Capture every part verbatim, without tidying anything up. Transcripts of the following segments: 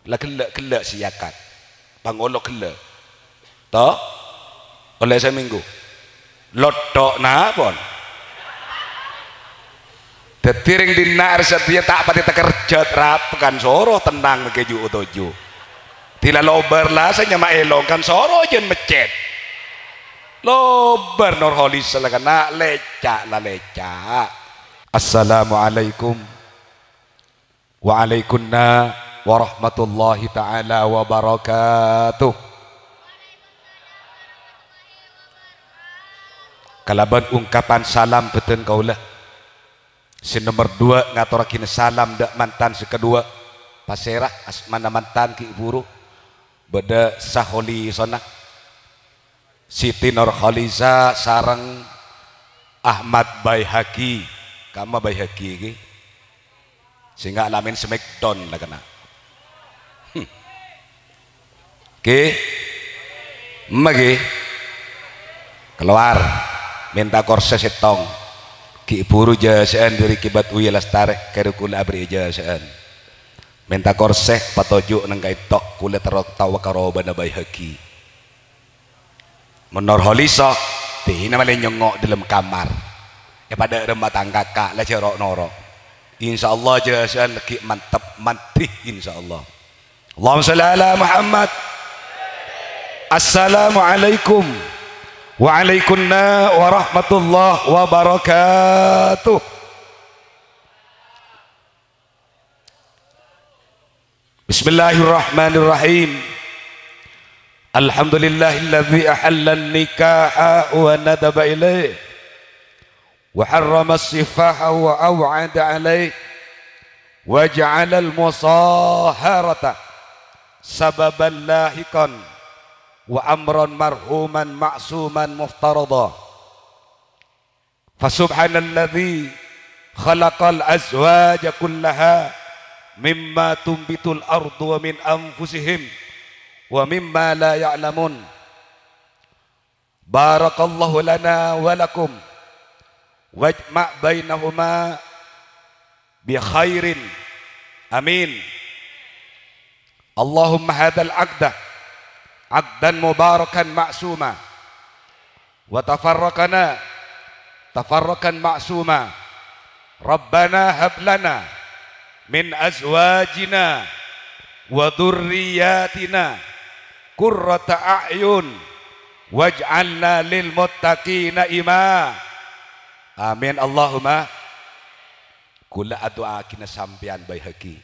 La ghellâ'-ghellâ' sè èyakat. Pangolo ghellâ'. To? Ollè samènggu. Lotto'na pon. Dhâddhi rèng dinna' arè satèya ta' patè takerjhât rap kan soro tennang mèkkè ju'-toju'. Dila lobâr la sè nyama èlong kan soro jân meccèt. Lobâr Nurholis la kèna' lècca' la lècca'. Assalamualaikum. Waalaikumsalam warahmatullahi ta'ala wabarakatuh. Kalabân ungkapan salam bhâdhân kaulâ. Sè nomer duwâ' ngatorraghina salam dâ' mantan sè kaduwâ'. Pasèra asmana mantan ghi' bhuru? Bâdâ Saholi Sona. Siti Nurkhaliza sareng Ahmad Baihaqi. Kamma Baihaqi iki? Sèngga' la maèn Smackdown la kèna'. Hmm. Ki? Emma ki? Kalowar. Mènta korsè sèttong. Ghi' bhuru jhâjâ'ân dâri Kibat Uya Lestari, kèra kulâ aberri' jhâjâ'ân. Mènta korsè patoju' neng ka'dinto, kulâ terro tao ka robâna Baihaqi. Mon Nurkhaliza, dinah malè nyongngo' dâlem kamar. Èpadâ' remma tang kaka', la jhâ' ro'-noro'. Insyaallah jhâjâ'ân lagghi' mantep, mandhi insyaallah. Allahumma shalli ala Muhammad. Assalamualaikum. Waalaikumsalam warahmatullahi wabarakatuh. Bismillahirrahmanirrahim. Alhamdulillahilladzi ahallan nikaha wa nadaba ilaih, wa harrama sifaha wa aw'ada alaih, wa ja'alal musaharata sababan lahiqan, wa amran marhuman ma'suman muftarada. Fasubhanalladzi khalaqal azwaja kullaha mimma tumbitul ardu wa min anfusihim wa mimma la ya'lamun. Barakallahu lana wa lakum wajma' bainahuma bi khairin. Amin. Allahumma hadzal 'aqda 'aqdan mubarakan ma'suma, wa tafarraqana tafarraqan ma'suma. Rabbana hab lana min azwajina wa dzurriyyatina qurrata a'yun waj'alna lil muttaqina imama. Amin, Allahumma. Kulâ adu'aaghina sampèyan Baihaqi.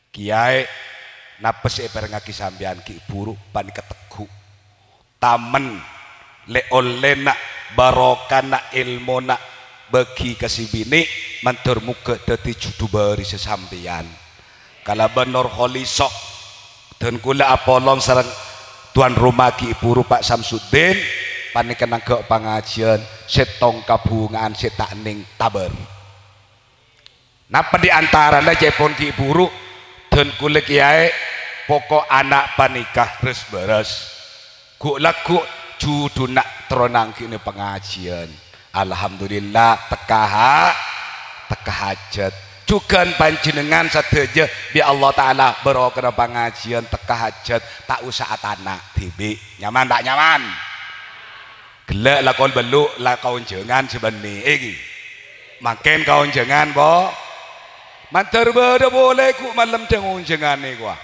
Kèyaè, napa sè èparèngngaghi sampèyan ghi' bhuru panèka tegghu', tamen, lè-ollèna, barokana èlmona bâghi ka sè binè', mandhâr mogâ dhâddhi judhu bârissa sampèyan. Kalabân Nurkhaliza, dân kulâ apolong sareng tuan rumah ghi' bhuru Pa' Samsuddin, panèka nangghâ' pangajiyân sèttong kabhunga'an sè ta' nèng tabâr. Napa di antarana ca'èpon ghi' bhuru, dân kulâ kèyaè, poko' ana' panèka res-bâres. Ghu'-lagghu' judhuna terro nangghâ'âna pangajiyân. Alhamdulillah, tekka ha-, tekka hajhât. Jhughân panjhennengngan sadhâjâ bi' Allah Ta'ala barokana pangajiyân tekka hajhât, ta' osa atana' dhibi'. Nyaman ta' nyaman? Ghellâ' lakon bellu' la kaonjhângan sè bânnè, èngghi. Mangkèn kaonjhângan, po? Mandhâr bâdâ polè ghu' malem dhâng onjhânganè, kowa.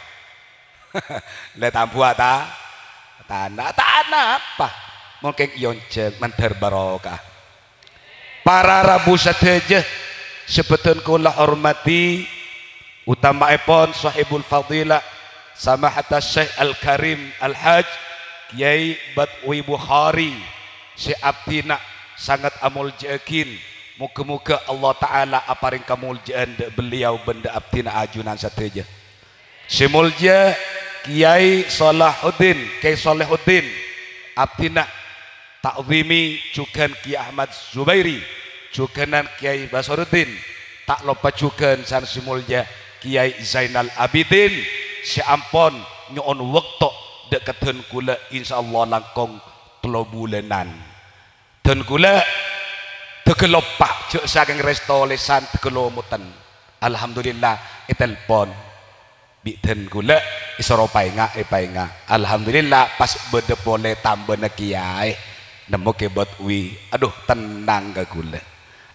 Lè tambuwâ ta-, tana', ta' anapa. Mangkèn èonjhâng mandhâr barokah. Para rabu sadhâjâ sè bhâdhân kaulâ hormadhi, otama'èpon Sohibul Fadilah Samahata Syekh Al-Karim Al-Hajj Kèyaè Badwi Bukhari sè abdhina sanget amoljâ'âghin. Mogâ-mogâ Allah Ta'ala aparèng kamoljâ'ân dâ' beliau bân dâ' abdhina ajunan sadhâjâ. Sè moljâ Kèyaè Salahuddin, Kèyaè Salahuddin, abdhina ta'zimi jhughân Kèyaè Ahmad Zubairi, jhughânan Kèyaè Basaruddin, ta' loppa jhughân sareng sè moljâ Kèyaè Zainal Abidin sè ampon nyo'on bâkto dâ' ka dân kaulâ, insyaallah langkong tello bulânan. Dân kaulâ dâgâ loppa, jhâ' sakèng rès-tolèsan dâgâ lomotan. Alhamdulillah, ètelpon. Bi' dân ghulâ èsoro paènga', èpaènga'. Alhamdulillah, pas bâdâ polè tambâna kèyaè. Nemmo Kè Bât Wi. Adhu, tennang ka ghulâ.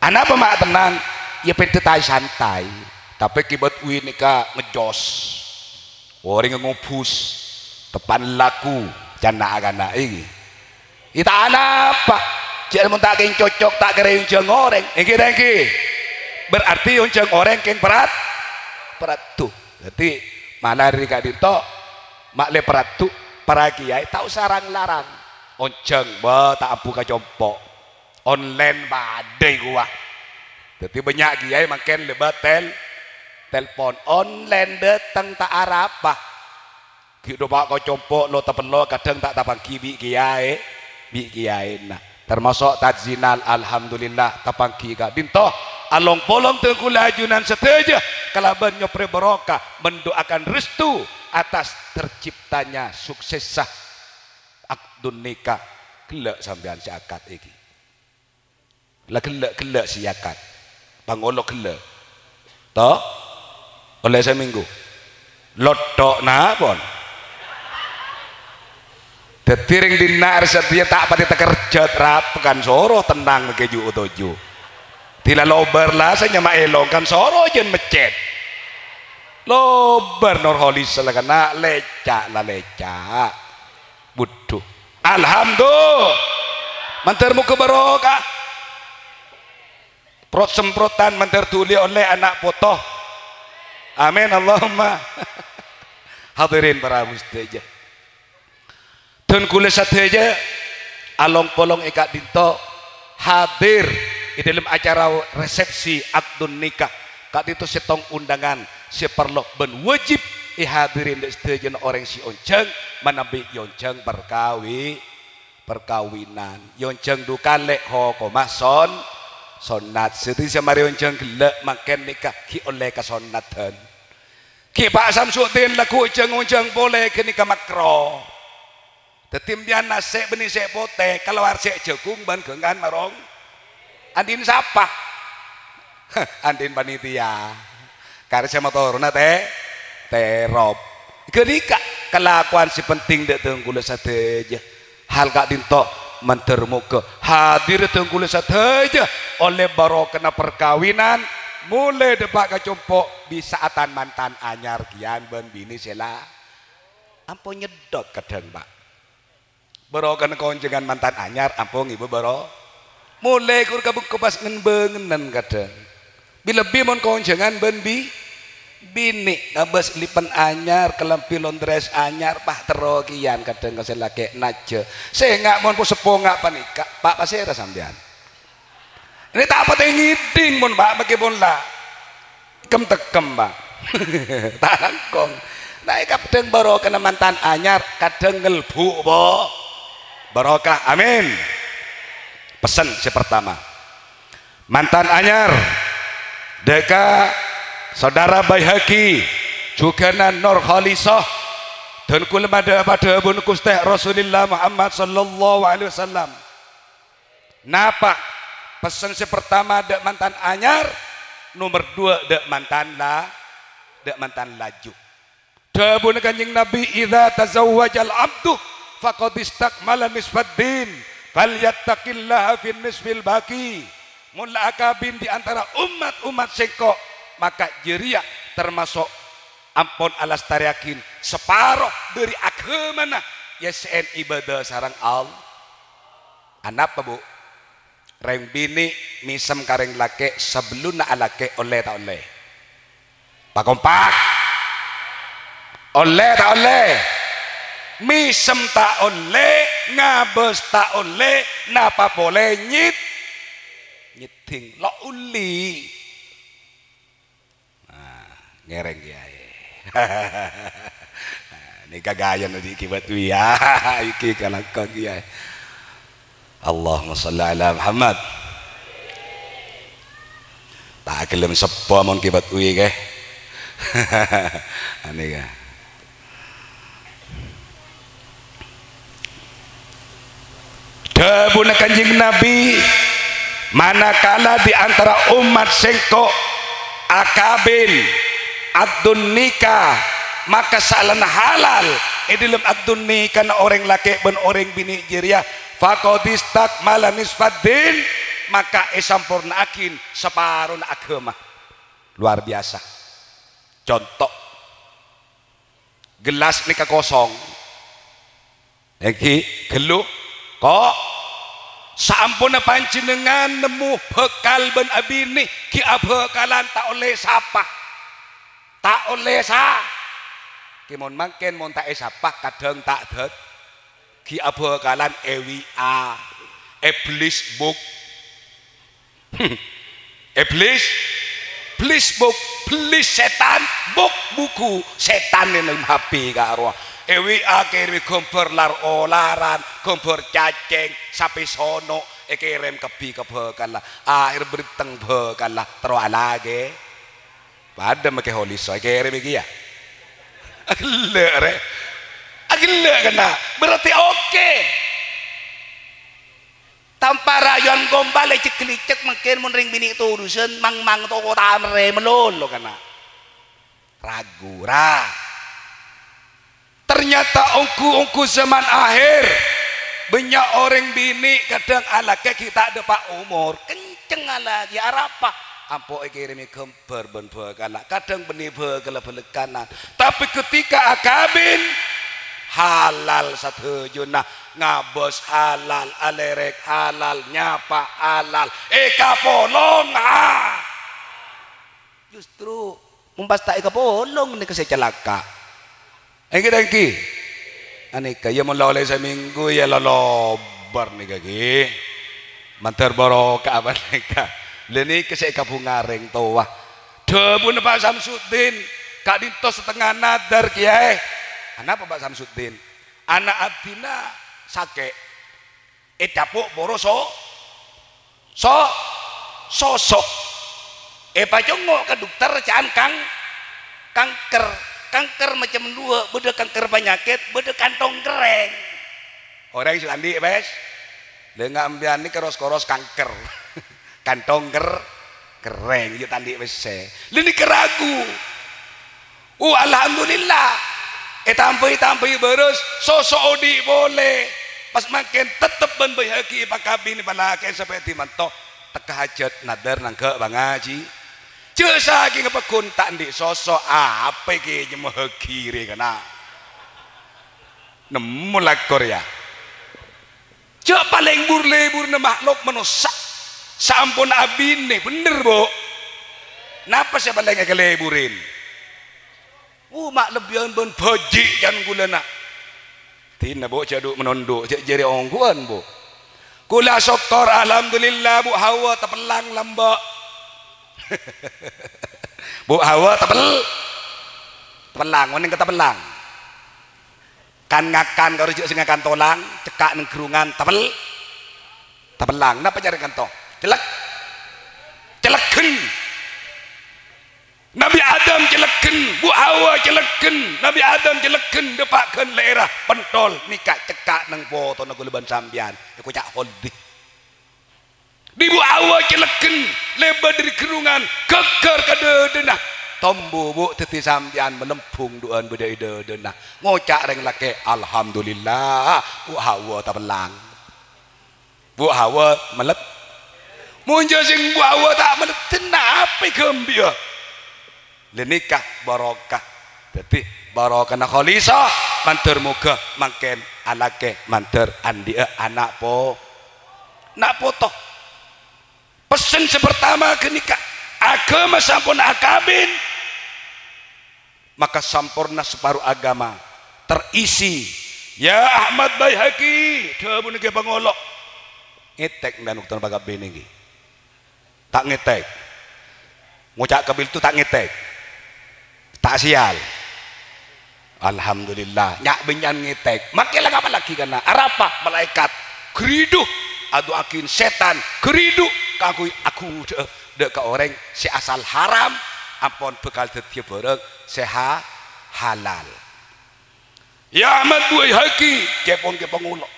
Anapa ma' tennang? Iyâ, pènḍâ taè-santaè. Tapè Kè Bât Wi nèka ngejos. Orèng ngobus. Teppa'na laku. Ca'na na'-kana' iki. Iyâ ta' anapa. Jhâ' mon ta' kèng cocok, ta' kèra èonjhâng orèng. Èngghi ta' èngghi? Berarti èonjhâng orèng kèng parat-, paraddhu. Dhâddhi, mala dhâri ka'ḍinto, ma'lè paraddhu, para kèyaè ta' osa rang-larang. Onjhâng, bâ, ta' ambu ka compo'. Online paḍâ ghuwâ. Dhâddhi, bânnya' kèyaè mangkèn lèbât tel-, telpon. Online ḍâteng ta' arapa. Ghi' ḍâpa' ka compo' lo tapello, kadhâng ta' tapangghi bi' kèyaè, bi' kèyaèna. Termasok Tad Zinal, alhamdulillah, tapangghi ka'ḍinto. Along-polong dhân ghulâ ajunan sadhâjâ kalabân nyoprè barokah, mendoakan restu atas terciptanya suksessa akdun nikah. Ghellâ' sampèyan sè akad iki. La ghellâ'-ghellâ' sè akad. Pangolo ghellâ'. To? Ollè samènggu. Lotto'na pon. Dhâddhi rèng ḍinna' arè satèya ta' patè takerjhât rap kan soro tennang mèkkè ju'-toju'. Dhila lobâr la sè nyama èlong kan soro jân meccèt. Lobâr Nurholis la kèna lècca' la lècca'. Budhu. Alhamdulillah. Mandhâr moghâ barokah. Prot-semprotan mandhâr dhuli ollè ana' poto. Amin, Allahumma. Hadirin para rabu sadhâjâ. Dhân ghulâ sadhâjâ along-polong è ka'ḍinto hadir è ḍâlem acara resepsi akdun nikah. Ka'ḍinto sèttong undangan sè parlo bân wajib èhadiri ḍâ' sadhâjâna orèng sè onjhâng manabi èonjhâng parkawi-, parkawinan. Èonjhâng ḍu kalè' hokomma son-, sonnat. Dhâddhi sè marè onjhâng ghellâ' mangkèn nèka ghi' ollè kasonnadhân. Ghi' Pa' Samsuddin lagghu' jhâng-onjhâng polè ghânèka makro. Dhâddhi empèyan nasè' bânnè sè potè, kalowar sè jhâghung bân ghângan marong. Andi'na sapa? Andi'na panitia. Karè sè matorona te-, terop. Ghânèka kalakowan sè penting ḍâ' dhân ghulâ sadhâjâ. Hal ka'ḍinto mandhâr moghâ hadir dhân ghulâ sadhâjâ ollè barokana parkawinan, molaè ḍâpa' ka compo' bi' sa'atan mantan anyar kèyan bân binè sè la-, Ampon nyeḍḍhot kadhâng, Pa'. Barokana konjhângan mantan anyar, ampon ngibâ baro-, molaè ghur ka bengko pas ngen-bângenan kadhâng. Bi-, lebbi mon konjhângan bân bi-, binè, ngabâs lipen anyar, kalambhi londres anyar, pas terro kèyan kadhâng ka sè lakè' najjhâ. Sènga' mon po-, seppo nga' panèka, Pa', pasèra sampèyan? Ini ta' patè ngèḍing mon, Pa', mèkkè pon la. Kem-tekkem, Pa'. Ta' langkong. Nah, kadhâng barokana mantan anyar, kadhâng ngelbu, po. Barokah. Amin. Pesen sè pertama. Mantan anyar, ḍâ' ka Saudara Baihaqi, jhughân Nurkhalisah, dhân kaulâ maḍâ-, paḍhâbuna Ghustè Rasulillah Muhammad sallallahu alaihi wasallam. Napa? Pesen sè pertama ḍâ' mantan anyar, nomer ḍuwâ' ḍâ' mantan la-, ḍâ' mantan laju. Dhâbuna Kanjeng Nabi, "Idza tazawwajal abdu faqad istakmala nisfad din, falyattaqillaha fin nisfil baqi." Mon la akabin di antara ommat-ommat sèngko', maka jârèya tamaso' ampon alastarèyaghi saparo ḍâri aghâmana, yessè'è ibâdâ sareng All-, Anapa, Bu? Rèng binè' mèsem ka rèng lakè' sabellunna alakè' ollè ta' ollè? Pakompak. Ollè ta' ollè? Mèsem ta' ollè, ngabâs ta' ollè, napa polè nyèd-, nyèddhing lo' ollè. Nah, ngèrèng kèyaè. Nèka ghâjâna ḍi' Kè Bât Wi, ya. Iki kalangkong kèyaè. Allahumma shalli ala Muhammad. Ta' ghellem seppo mon Kè Bât Wi, kè. Anèka. Dhâbuna Kanjeng Nabi, "Manakala di antara ommat sèngko' akabin, aqdun nikah, Maka saellana halal è dhâlem addun nikana orèng lakè' bân orèng binè' jârèya, faqad istakmala nisfaddin, maka èsampornaaghi saparona aghâma. Luar biasa. Conto, gelas nèka kosong. Èngghi, ghâllu, ko'. Saamponna panjhennengngan nemmo bhâkal bân abinè, ghi' abhâkalan ta' ollè sapa. Ta' ollè sa-, kè mon mangkèn mon ta' èsapa, kadhâng ta' dâd-, ghi' abhâkalan è W A, è Facebook. Iblis, iblis buk, iblis sètan, buk buku sètan è neng H P karo. È W A kèrèmè ghâmbhâr lar-olaran, ghâmbhâr cacèng, sapè sono', èkèrèm kabbhi ka bhâkalla. Akhèr bhârteng bhâkalla, terro alakè. Padâ makè Kholiso, èkèrèm iki ya. Aghellâ', rè. Aghellâ' kèna. Berarti oke. Tanpa rayuan gombal, ècèk-licèk mangkèn mon rèng binè' torusan, mang-mang toko tamerrè malolo kana. Ragu, ra. Ternyata ongghu-ongghu zaman akhir, bânnya' orèng binè' kadhâng alakè ghi' ta' dâpa' omor, kenceng alakè, arapa? Ampo èkèrèmè ghâmbhâr bân bhâkalla, kadhâng bânnè bhâkalla bâlâkkanan. Tapè ketika akabin, halal sadhâjâna, ngabâs halal, alèrèk halal, nyapa halal, èkapolong, ha! Justru, mon pas ta' èkapolong nèka sè calaka'. Èngghi, ta' èngghi? Anèka, ya, mon la ollè samènggu, ya, lalobâr nèka, ghi. Mandhâr barokah apa nèka? Lha nèka sè èkabhunga rèng towa. Dhâbuna Pa' Samsuddin, ka'dinto satengnga nadhâr, Kèyaè. Anapa, Pa' Samsuddin? Ana' abdhina sakè'. Ècapo' poro so-, so-, soso'. Èpacongngo' ka dokter ca'an kang-, kanker. Kanker macem duwâ', bâdâ kanker panyakèt, bâdâ kanthong kerrèng. Orèng sè ta' andi', pes. Lha, nga' empèyan nèka ros-koros kanker. Kanthong ker-, kerrèng, iyâ ta' andi' pessè. Lha nèka ragu. Oh, alhamdulillah. Ètambâi-tambâi bârâs, soso' odi' polè. Pas mangkèn tettep bân Baihaqi èpakabin, èpalakèn sampè' dimanto. Tekka hajhât nadhâr nangghâ' pangajhi. Jhâ' sakènga pagghun ta' andi' soso', apa kè nyemmahaghi rè kana. Nemmo lakor, ya. Jhâ' palèng bur-lèburrâ makhlok manossa. Saamponna abinè, bhender, Bu'. Napa sè palèng èkalèburrin? Uh, ma' lebbiyân bân bhâji' can ghulâna. Dina, Bu', jhâ' dhu' manondhu', jhâ' jârèya ongghuwân, Bu'. Ghulâ sokkor, alhamdulillah, Bu' Hawa tapellang lambâ'. Bu' Hawa tapel-, tapellang, onèng ka tapellang. Kan-ngakan karo jhâ' sè ngakan tolang, cekka' neng ghârungan, tapel-, tapellang. Napa carè kanto? Cellek-, cellegghân. Nabbhi Adam cellegghân, Bu' Hawa cellegghân, Nabbhi Adam cellegghân, dâpa' ghân lè'èrra, pentol, nèka cekka' neng potona ghulâ bân sampèyan, èkoca' holding. Dhi Bu' Hawa cellegghân, lèbât dâri ghârungan, ghâgghâr ka dâdâna. Tombu, Bu', dhâddhi sampèyan malembhung du'ân bâdâ è dâdâna. Ngoca' rèng lakè', "Alhamdulillah, Bu' Hawa tapellang." Bu' Hawa meled-, mon jhâ' sèng Bu' Hawa ta' meleddhâ, napa èghâmbi'â? Lha nèka barokah. Dhâddhi, barokana Kholiso, mandhâr moghâ mangkèn alakè mandhâr andi'â ana' po-, na' poto. Pessen sè partama ghânèka, aghâma sampon akabin, maka samporna saparo aghâma, terisi. Ya Ahmad Baihaqi, dhâbuna Kè Pangolo. Ngètèk bân bâktona pakabin èngghi. Ta' ngètèk. Ngoca' kabiltu ta' ngètèk. Ta' sèyal. Alhamdulillah, nya' bânnya'an ngètèk. Makè la ngapa laghi kana? Arapa? Malaèkat ghâridhu adu'aaghin sètan ghâridhu kaangghuy aghudhâ'â dâ' ka orèng sè asal haram, ampon bhâkal dhâddhiyâ bhârâng sè ha-, halal. Ya Ahmad Baihaqi, cèpon Kè Pangolo.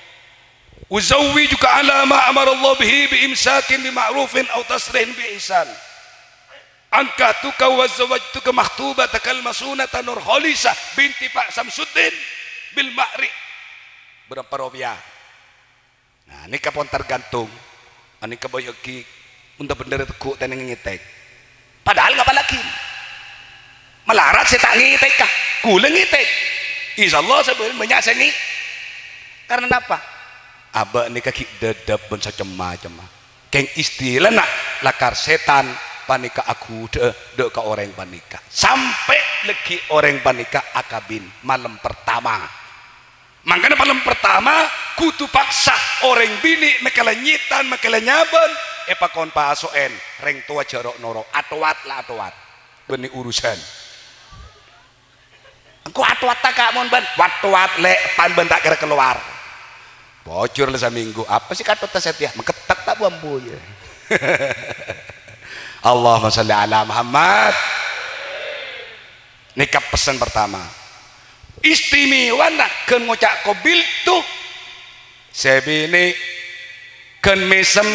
Uzawwijuka ala ma amarallahu bihi bi imsakin bi ma'rufin aw tasrihin bi ihsan. Ankahtuka wa zawwajtuka makhtubataka al-mas'unata Nurkholisah binti Pak Samsuddin bil mahri bârâmpa ropèya. Nah, nèka pon targhântong. Anèka bâi aghi, mon ta' bhendher tegghu' ta' nèng ngètèk. Padahal ngapa lagi? Malarat sè ta' ngètèk, ka? Ghulâ ngètèk. Insyaallah sabâgiyân bânnya' sè ngè-, karna napa? Abâ' nèka ghi' dhâdhâp bân sacem-macemma. Kèng istilana lakar sètan panèka aghudhâ'â dhâ' ka orèng panèka. Sampè' laghi orèng panèka akabin malem pertama. Mangkana palem pertama, kodhu paksa orèng binè' makala nyètan, makala nyabân, èpakon paso'èn, rèng towa jhâ' ro'-noro', atowat la atowat. Bânnè urusan. Engko' atowatta, Ka', mon bân, watowat, Lè', pan bân ta' kèra kalowar. Bocor la samènggu, apa sè katotta satèya? Mangkettek ta' bu-ambu, yâ. Allahumma shalli ala Muhammad. Nèka pessen pertama. Istimewana ghân ngoca' qabiltu. Sè binè' ghân mèsem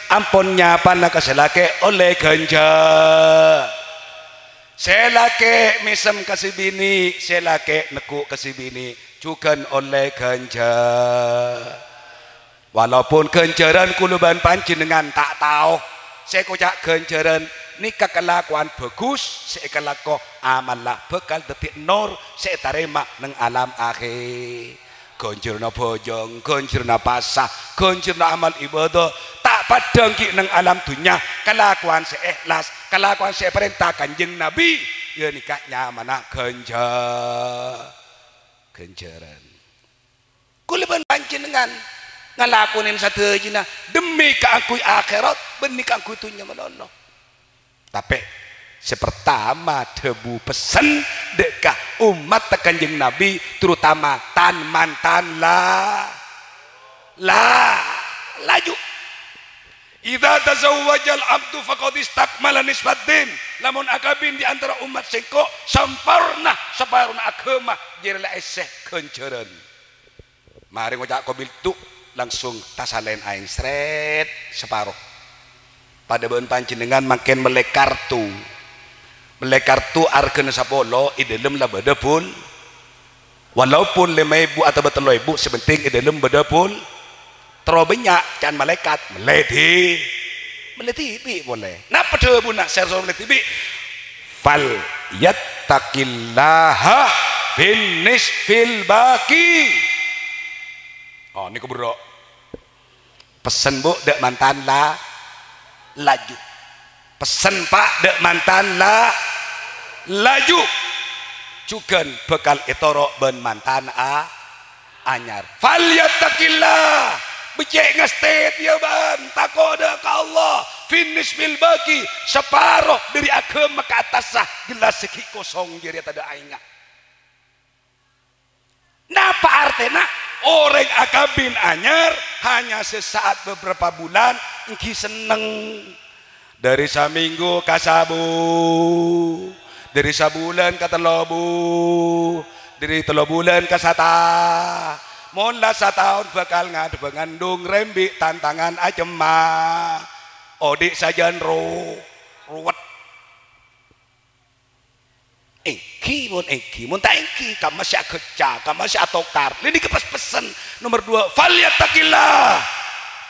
ampon nyapana ka sè lakè' ollè ghânjhâr. Sè lakè' mèsem ka sè binè', sè lakè' negghu' ka sè binè', jhughân ollè ghânjhâr. Walaupun ghânjhârân kaulâ bân panjhennengngan ta' tao, sè èkoca' ghânjhârân nèka kalakowan bhâghus sè èkalako, amalla bhâkal dhâddhi nor sè ètarèma neng alam akhèr. Ghânjhârânna bhâjâng, ghânjhârânna pasa, ghânjhârânna amal ibadah, ta' paddhâng ghi' neng alam dhunnya, kalakowan sè èhlas, kalakowan sè èparènta Kanjeng Nabi, ghânèka nyamana ghânjhâ-, ghânjhârân. Kaulâ bân panjhennengngan ngalakonè sadhâjâna dhemmi kaangghuy akhèrat, bânnè kaangghuy dhunnya malolo. Tapè sè pertama dhâbu pessen dhâ' ka ommatta Kanjeng Nabi, terutama tan-mantan la-, la-, laju. "Idza tazawwajal abdu faqad istakmala nisfaddin." Lamon akabin di antara ommat sèngko', samporna saparona aghâma, jârèya la èssè ghânjhârân. Marè ngoca' qabiltu, langsung tasalèn aèng, srèt, saparo. Padâ bân panjhennengngan mangkèn mellè kartu. Mellè kartu arghâna sapolo, è dâlem la bâdâ bul-, walaupun lèma èbu atabâ tello èbu, sè penting è dâlem bâdâ bul-, terro bânnya', can malaèkat, mellè dhi-, mellè dhibi' polè. Napa dhâbuna sè Rasul mellè dhibi'? "Fal yattaqillaha fin nisfil baqi." Oh, nèko berro'. Pessen, Bu', dhâ' mantan la-, laju. Pessen, Pa', dhâ' mantan la-, laju. Jhughân bhâkal ètoro' bân mantan a-, anyar. "Falyattaqillah." Beccè' ngastètèya bân, tako' dhâ' ka Allah. "Fin nisfil baqi," saparo dhâri aghâma ka attassa, gelas sè ghi' kosong jârèya tadâ' aèngnga. Napa artèna? Orèng akabin anyar hanya sesaat beberapa bulan èngghi senneng. Dhâri samènggu ka sabu, dhâri sabulân ka tello bu-, dhâri tello bulân ka sata-, mon la sataon bhâkal ngadhebbhâ ngandung rembi' tantangan acemma. Odi' sajân ro-, ruwet. Èngghi, mon èngghi, mon ta' èngghi, kamma sè aghâcca, kamma sè atokar. Lè nèka pas pessen. Nomer dua, "Falyattaqillah."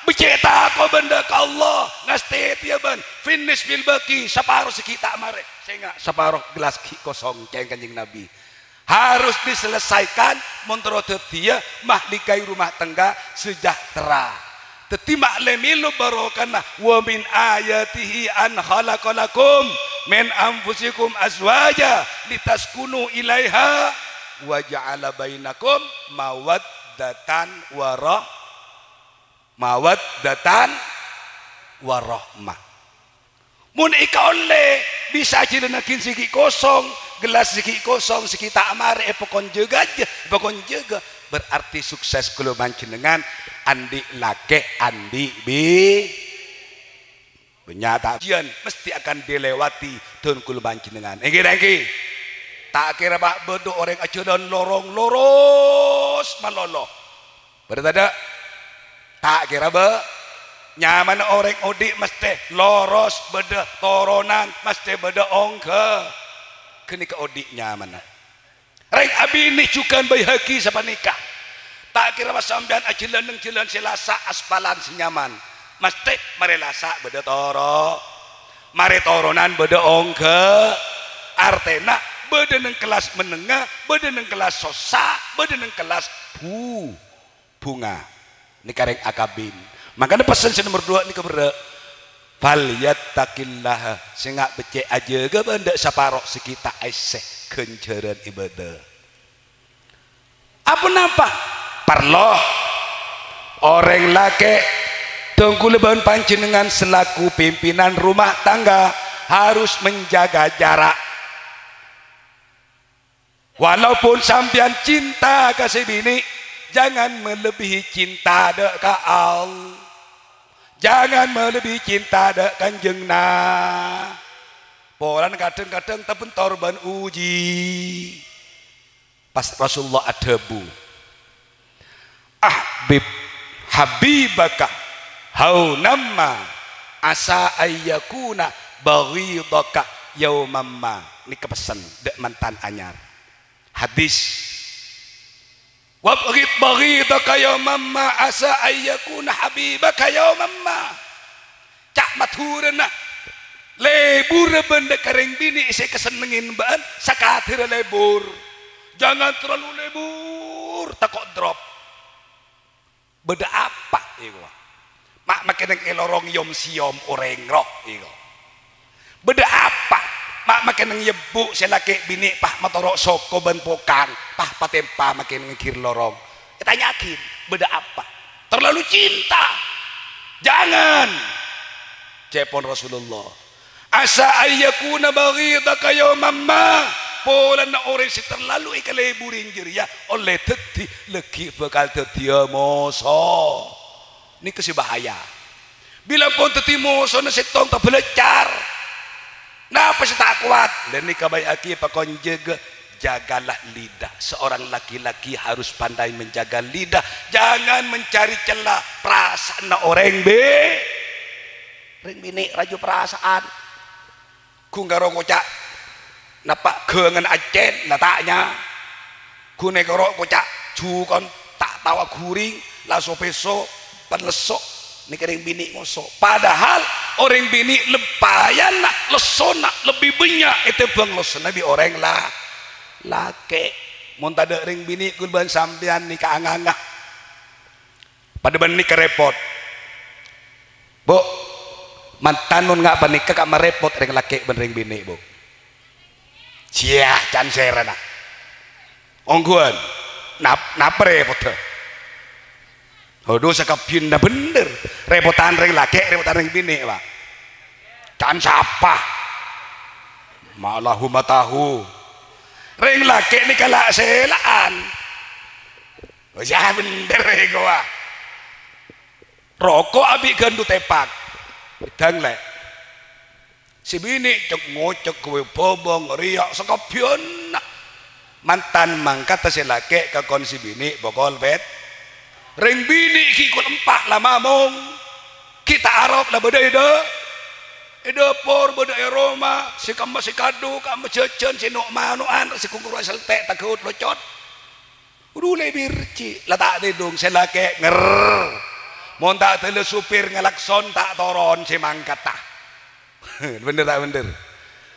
Beccè' tako' bân dhâ' ka Allah, ngastètèya bân, "Fin nisfil baqi," saparo sè ghi' ta' marè. Sènga' saparo gelas ghi' kosong, ca'èn Kanjeng Nabi. Harus diselesaikan, mon terro dhâddhiyâ mahlikai rumah tangga sejahtera. Dhâddhi, ma'lè mèlo barokana, "Wa min ayatihi an khalaqa lakum min anfusikum azwaja litaskunu ilaiha wa ja'ala bainakum mawaddatan wa rah-, mawaddatan wa rahmah." Mon èkaollè, bisa ajhâlânnaghi sè ghi' kosong, gelas sè ghi' kosong, sè ghi' ta' marè èpakon jâgâ, èpakon jâgâ, berarti sukses kaulâ panjhennengngan andi' lakè', andi' bi-, bânnya' ta' ujian mesti akan dilewati dhân kaulâ panjhennengngan. Èngghi ta' èngghi? Ta' kèra, Pa', bâdâ orèng ajhâlân lorong loros malolo. Bâdâ tadâ'? Ta' kèra bâ-, Nyamana orèng odi' mastè loros, bâdâ toronan, mastè bâdâ ongghâ. Ghânèka odi' nyamana. Rèng abinè jhughân Baihaqi sapanèka. Ta' kèra pas sampèyan ajhâlân neng jhâlân sè lasa' aspalan sè nyaman. Mastè marè lasa' bâdâ toro-, marè toronan bâdâ ongghâ. Artèna bâdâ neng kellas menengah, bâdâ neng kellas sossa, bâdâ neng kellas bu-, bhunga. Nèka rèng akabin. Mangkana pessen sè nomer duwâ' nèka berrâ', "Falyattaqillaha," sènga' beccè' ajâgâ bân dâ' saparo sè ghi' ta' èssè ghânjhârân ibâdâ. Aponapa? Parlo. Orèng lakè', dhâng kaulâ bân panjhennengngan selaku pimpinan rumah tangga harus menjaga jarak. Walaupun sampèyan cinta ka sè binè', jangan melebihi cinta dâ' ka Allah. Jangan melebihi cinta dâ' Kanjeng Na-, polana kadhâng-kadhâng tabendhâr bân uji. Pas Rasulullah adhâbu, "Ahbib habibaka haunamma asa ayyakuna baghidaka yaumamma." Nèka pessen dâ' mantan anyar. Hadis, "Wabghid baghidaka yaumamma asa ayyakuna habibaka yaumamma." Ca' Madhurâna, lebur bân dâ' ka rèng binè' sè èkasennengngè bâ'ân sakadârâ lebur. Jangan terlalu lebur, tako' drop. Bâdâ apa, èkowa? Ma' makènèng è lorong yom-siyom orèng, ro, èkowa. Bâdâ apa? Ma' makènèng ebbhu sè lakè' binè' pas matoro' soko bân pokang, pas patèmpa makènèng è ghi' lorong. Ètanya'aghi, bâdâ apa? Terlalu cinta. Jangan. Ca'èpon Rasulullah, "Asa ayyakuna baghidaka yaumamma." Polana orèng sè terlalu èkaleburè jârèya ollè dhâddhi, lagghi' bhâkal dhâddhiyâ moso. Nèka sè bahaya. Bilâ pon dhâddhi mosona sèttong tabâlâccar. Napa sè ta' kowat? Lha nèka Baihaqi pakon jâgâ, jagalah lidah. Seorang laki-laki harus pandai menjaga lidah. Jangan mencari cella parasaanna orèng bi-, rèng binè' rajâ parasaan. Ghun karo koca' napa' ghângan accèn, la ta' nya. Ghun èkoro' koca' jhughân ta' tao aghuring, la so-pèso, pan lesso, nèka rèng binè' ngoso. Padahal orèng binè' lebbiyânna, lessona lebbi bânnya' ètèmbhâng lessona bi' orèng la-, lakè'. Mon tadâ' rèng binè' kaulâ bân sampèyan nèka anganga. Padâ bân nèka rèpot. Bu, mantan mon nga' panèka ka' marèpot rèng lakè' bân rèng binè', Bu. Jiyâ, can sèrana. Ongghuwân, nap-, napa rèpotta? Adhu, sakabbhiyânna bhender. Rèpotan rèng lakè', rèpotan rèng binè', Pak. Can sapa? Malahu matahu. Rèng lakè' nèka la'-sèla'an. Oh, jiyâ bhender, èkowa. Roko' abi' gandhu tepak. Dang, Lè'. Sè binè' cek-ngocek, ghâbây bhâbâng, rèya' sakabbhiyânna. Mantan mangkaddhâ sè lakè' kakon sè binè' pokol pèt-, rèng binè' ghi' kol empa' la mamong. Ghi' ta' arop la bâdâ è dâ-, è dâpor, bâdâ è roma, sè kemma sè kadhu, kemma jhâjhân, sè no'-mano'an, sè ghun koro' sèltè' taghâut locot. Ru lebir, Ci', la ta' tèdung, sè lakè' nger. Mon ta' dâlâ supir ngalakson, ta' toron sè mangkaddhâ. Bhender ta' bhender?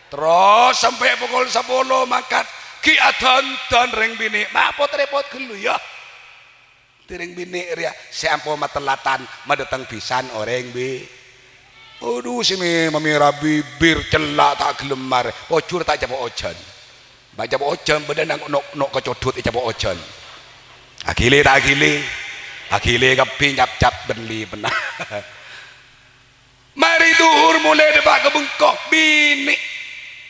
Terros sampè' pokol sapolo mangkat, ghi' adhândhân rèng binè', mapot-rèpot ghâllu, yâ. Dâ' rèng binè' rèya sè ampo matellatan madâteng bhisan orèng bi-, Adhu, sè mè-, mamèra bibir, cella' ta' ghellem marè, pojhur ta' ècapo' ojhân. Bâ' ècapo' ojhân, bâdâ nang no'-, no' kacodhut ècapo' ojhân. Aghili ta' aghili? Aghili kabbhi, nyap-cap bânnè pènna. Marè dhuhur molaè dâpa' ka bengko, binè'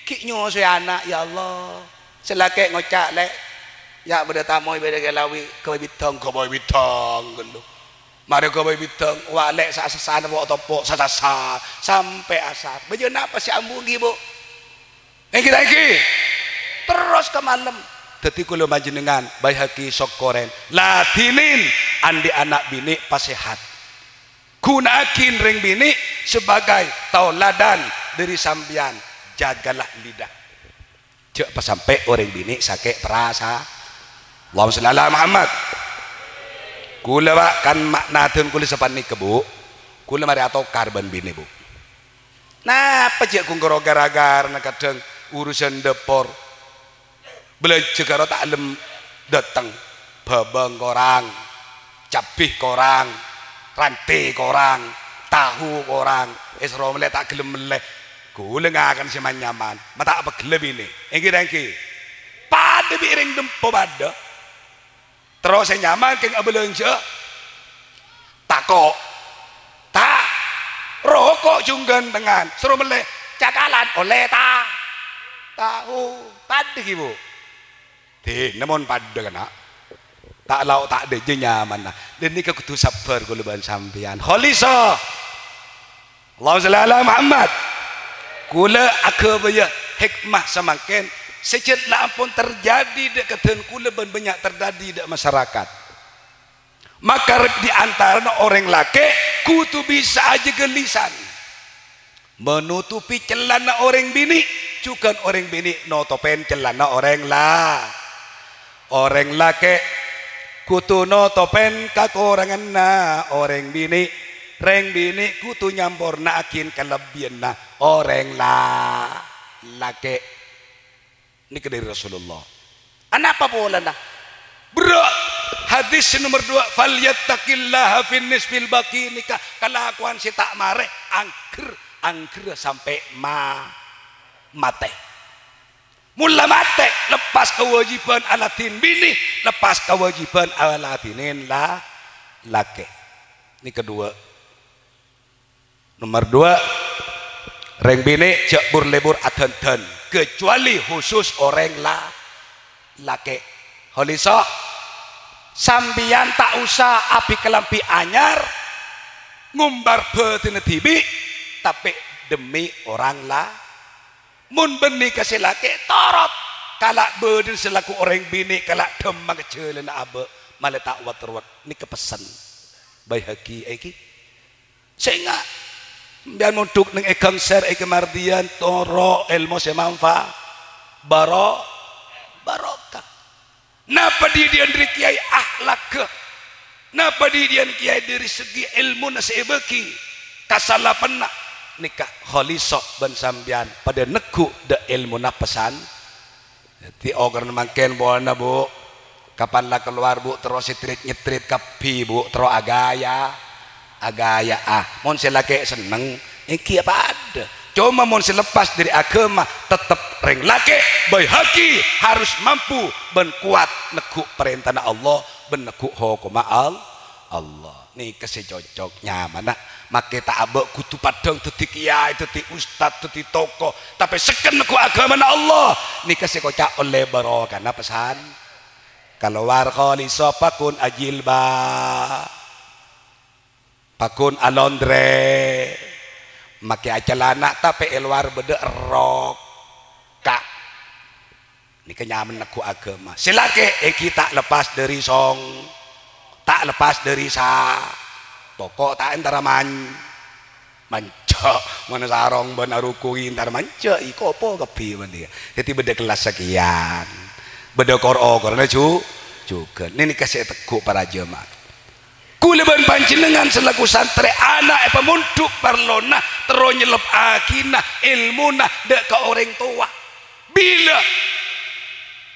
ghi' nyosoè ana', ya Allah. Sè lakè' ngoca', "Lè', yâ bâdâ tamoy bâdâ kalawi, ghâbây bidhâng, ghâbây bidhâng," ghâllu. Marè ghâbây bidhâng, wa' Lè' sa-, sasana po'-topo', sa-, sasa, sampè' asar. Bâjâ napa sè ambu ènggi, Bu? Ènggi ta' ènggi? Terros ka malem. Dhâddhi kaulâ panjhennengngan, Baihaqi, sokkorè. Ladhinin, andi' ana' binè' pasehat. Ghuna'aghi rèng binè' sebagai taoladan dhâri sampèyan. Jagalah lidah. Jhâ' pasampè' orèng binè' sakè' parasa-, Allahumma shalli ala Muhammad. Kaulâ, Pak, kan ma-, nadhân kaulâ sapanèka, Bu. Kaulâ marè atokar bân binè, Bu. Napa jhâ' ghun karo gara-garana kadhâng urusan dâpor. Bâlânjhâ karo ta' lem dâteng. Bhâbâng korang, cabbhi korang, rantè korang, tahu korang. È, soro mellè ta' ghellem mellè. Kaulâ ngakan sè man-nyaman, ma' ta' pegghellâ binè. Èngghi ra èngghi. Padâ bi' rèng dempo padâ. Terro sè nyaman kèng abâlânjhâ tako'. Ta'. Roko' junggan tengngan. Soro mellè cakalan ollè ta-, tahu. Padâ ghi, Bu. Dinah mon padâ kana'. Ta' lao' ta' dâjâ nyamanna. Ghânèka kodhu sabbhâr kaulâ bân sampèyan. Khalisa. Allahumma shalli ala Muhammad. Kaulâ aghâbâyâ hikmah samangkèn sè jhât la ampon terjadi dâ' kadhân kaulâ bân bânnya' terjadi dâ' masyarakat. Maka rè-, di antarana orèng lakè' kodhu bisa ajâgâ lisan, menutupi cellana orèng binè', jhughân orèng binè' notopèn cellana orèng la-, orèng lakè'. Kodhu notopèn kakoranganna orèng binè'. Rèng binè' kodhu nyamporna'aghi kalebbiyânna orèng la-, lakè'. Nèka dâri Rasulullah. Anapa polana? Bro, hadis sè nomer dua, "Falyattaqillaha fin nisfil baqi." Nèka kalakowan sè ta' marè, angghâr, angghâr sampè' ma-, matè. Mon la matè, lepas kawâjibhân aladhin binè, lepas kawâjibhân aladhinin la-, lakè. Nèka dua. Nomer dua, rèng binè' jhâ' bur-lebur adhândhân, kecuali khusus orèng la-, lakè'. Khalisa, sampèyan ta' osa abit kalambhi anyar, ngombar bhâdhânna dhibi', tapè dhemmi orèng la-, Mon bânnè ka sè lakè', torot. Kala' bâdâna selaku orèng binè', kala' dhâmma ka jhâlânna abâ', malè ta' wat-rowat. Nèka pessen Baihaqi, èngghi. Sènga', sampèyan mondhuk neng è Gang Ser, è Kemardhiyan, toro' èlmo sè manfa-, baro-, barokah. Napa dhibi'ân dhâri kèyaè akhlakka? Napa dhibi'ân kèyaè dhâri segi èlmona sè èbâghi? Kasalapanna nèka khalisa bân sampèyan padâ neggu' dâ' èlmona pesan. Dhâddhi, okoranna mangkèn polana, Bu. Kapan la kalowar, Bu, terro sè trit-nyetrit kabbhi, Bu, terro agaya. Agaya'a. Mon sè lakè' senneng, èngghi padâ. Coma mon sè lepas dhâri aghâma, tettep rèng lakè', Baihaqi, harus mampu bân kowat neggu' parèntana Allah bân neggu' hokomma Al-, Allah. Nèka sè cocok, nyamana. Makè ta' abâ' kodhu padhâng dhâddhi kèyaè, dhâddhi ustad, dhâddhi toko, tapè sekken neggu' aghâmana Allah. Nèka sè koca' ollè barokana pesan. Kalowar khalisa paggun ajilbab. Paggun alondre, makè acalana, tapè è lowar bâdâ rok. Ka-, nèka nyamana neggu' aghâma. Sè lakè' èngghi ta' lepas dhâri song-, ta' lepas dhâri sa-, toko ta' entara man-, manja'. Mon sarong bân aruku entara manja', èkopo kabbhi bân dhiyâ. Dhâddhi bâdâ kellas sakèyan. Bâdâ kor-okoranna ju-, jhughân. Nè-, nèka sè èteggu' para jemaah. Kaulâ bân panjhennengngan selaku santrè, ana' èpamondhuk parlona terro nyellebbhâghina èlmona dâ' ka orèng towa. Bilâ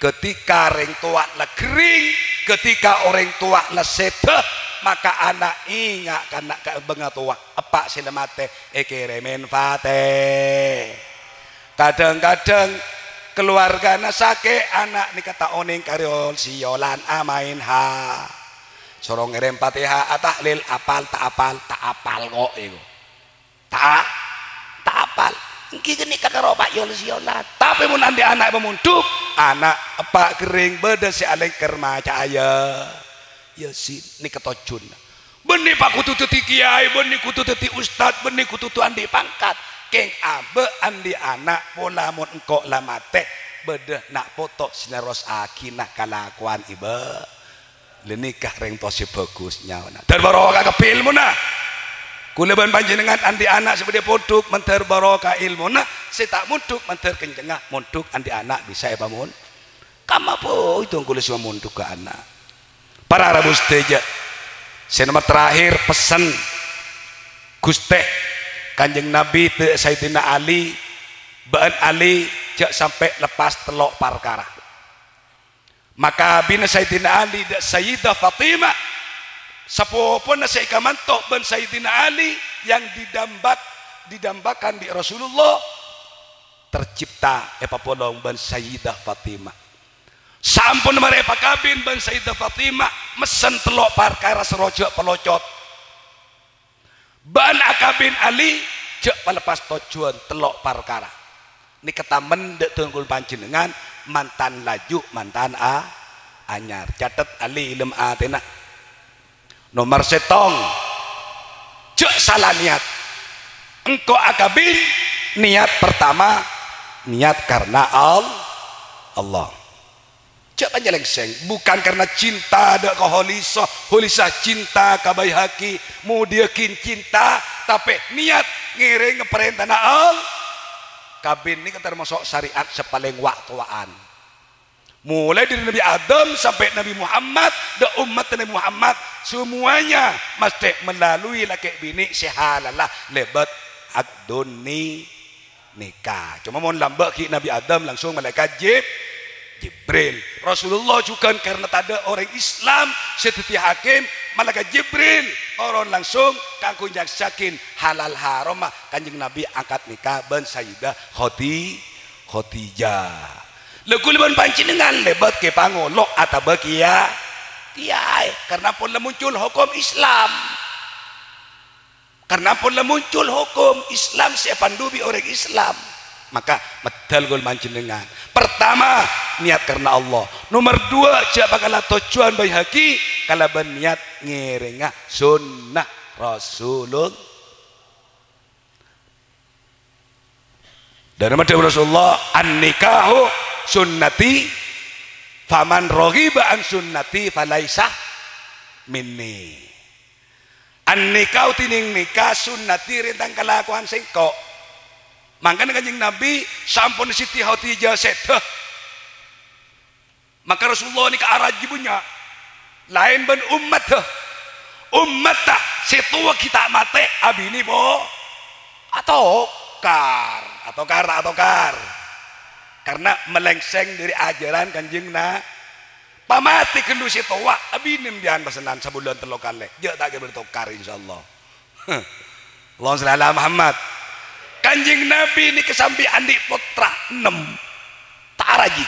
ketika rèng towa la ghering, ketika orèng towa la sèdhâ, maka ana' enga' ka na-, ka bângnga towa, eppa' sè la matè èkèrèmèn fatè. Kadhâng-kadhâng kalowargana sakè', ana' nèka ta' onèng karè ol-sèyolan amaèn, ha. Soro ngèrèm Fatihah, atahlil, apal, ta' apal, ta' apal kok, èko. Ta', ta' apal. Èngghi ghânèka karo pa' yol-siyolan. Tapè mon andi' ana' èpamondhuk, ana' eppa' ghering bâdâ sè alèngker maca'a ya-, Yasin. Nèka tojjhuna. Bânnè pa' kodhu dhâddhi kèyaè, bânnè kodhu dhâddhi ustad, bânnè kodhu andi' pangkat. Kèng abâ' andi' ana' pola mon engko' la matè, bâdâ na' poto sè nerrossaghina kalakowan ibâ-, Lha nèka rèng towa sè bhâghus nyawana. Dâr barokah kabbhi èlmona. Kaulâ bân panjhennengngan andi' ana' sè bâdâ pondhuk mandhâr barokah èlmona, sè ta' mondhuk mandhâr kencengnga mondhuk andi' ana' bisa èpamon-, kamma bhâi dong kaulâ sè mamondhugâ ana'. Para rabu sadhâjâ, sè nomer terakhir pessen Ghustè Kanjeng Nabi dâ' Sayyidina Ali, bâ'ân Ali jhâ' sampè' leppas tello' parkara. Makabinna Sayyidina Ali dâ' Sayyidah Fatimah, sapopona sè èkamanto bân Sayyidina Ali yang didambat-, didambakan bi' Rasulullah, tercipta èpapolong bân Sayyidah Fatimah. Sampon marè èpakabin bân Sayyidah Fatimah, messen tello' parkara sè rojâ' palocot. Bân akabin Ali, jhâ' paleppas tojjhuwân tello' parkara. Nèka tamen dâ' dhân kaulâ panjhennengngan, mantan laju, mantan a-, anyar. Catet Ali è dâlem atèna. Nomer sèttong, jhâ' sala niyat. Engko' akabin, niyat pertama, niyat karna Al-, Allah. Jhâ' panyalèngsèng, bukan karena cinta dâ' ka Kholisa, Kholisa cinta ka Baihaqi, Mudiyakin cinta, tapè niyat ngèrèng parèntana Al-, kabin nèka tamaso' sarè'at sè palèng wa'-towa'an. Molaè dâri Nabbhi Adam sampè' Nabbhi Muhammad, dâ' ommaddhâ Nabbhi Muhammad, semuanya mastè melalui lakè' binè' sè halalla lèbât aqdun ni-, nikah. Coma mon lambâ' ghi' Nabbhi Adam langsung malaèkat Jib-, Jibril. Rasulullah jhughân karna tadâ' orèng Islam sè dhâddhi hakim, malaèkat Jibril toron langsung kaangghuy nyaksèaghi halal haromma Kanjeng Nabbhi angkat nikah bân Sayyidah Khadi-, Khadijah. Lha kaulâ bân panjhennengngan lèbât kè pangolo' atabâ kiya-, kiyaè, karna pon la muncul hokom Islam. Karna pon la muncul hokom Islam sè èpandu bi' orèng Islam. Maka, meddhâl kaulâ bân panjhennengngan. Pertama, niyat karna Allah. Nomer duwâ', jhâ' pakala tojjhuwân Baihaqi kalabân niyat ngèrèngnga sunnah Rasulullah. Dâri maddhâ Rasulullah, "An-nikahu sunnati, faman raghiba an sunnati falaisa minni." An-nikahu dhinèng nikah sunnati rèng tang kalakowan sèngko'. Mangkana Kanjeng Nabi sampon Siti Khadijah sèdhâ. Maka Rasulullah nèka araji bânnya'. Laèn bân ommaddhâ. Ommatta sè towa ghi' ta' matè abinè po-, atokar, atokar, atokar. Karna malèngsèng dâri ajhârân Kanjeng Na-, pamatè ghâllu sè towa, abinè bi'ân pesennan sabulân tello kalè. Jhâ' ta' kèra tokar, insyaallah. Allahumma shalli ala Muhammad. Kanjeng Nabi nèka sambi andi' pottra ennem. Ta' araji.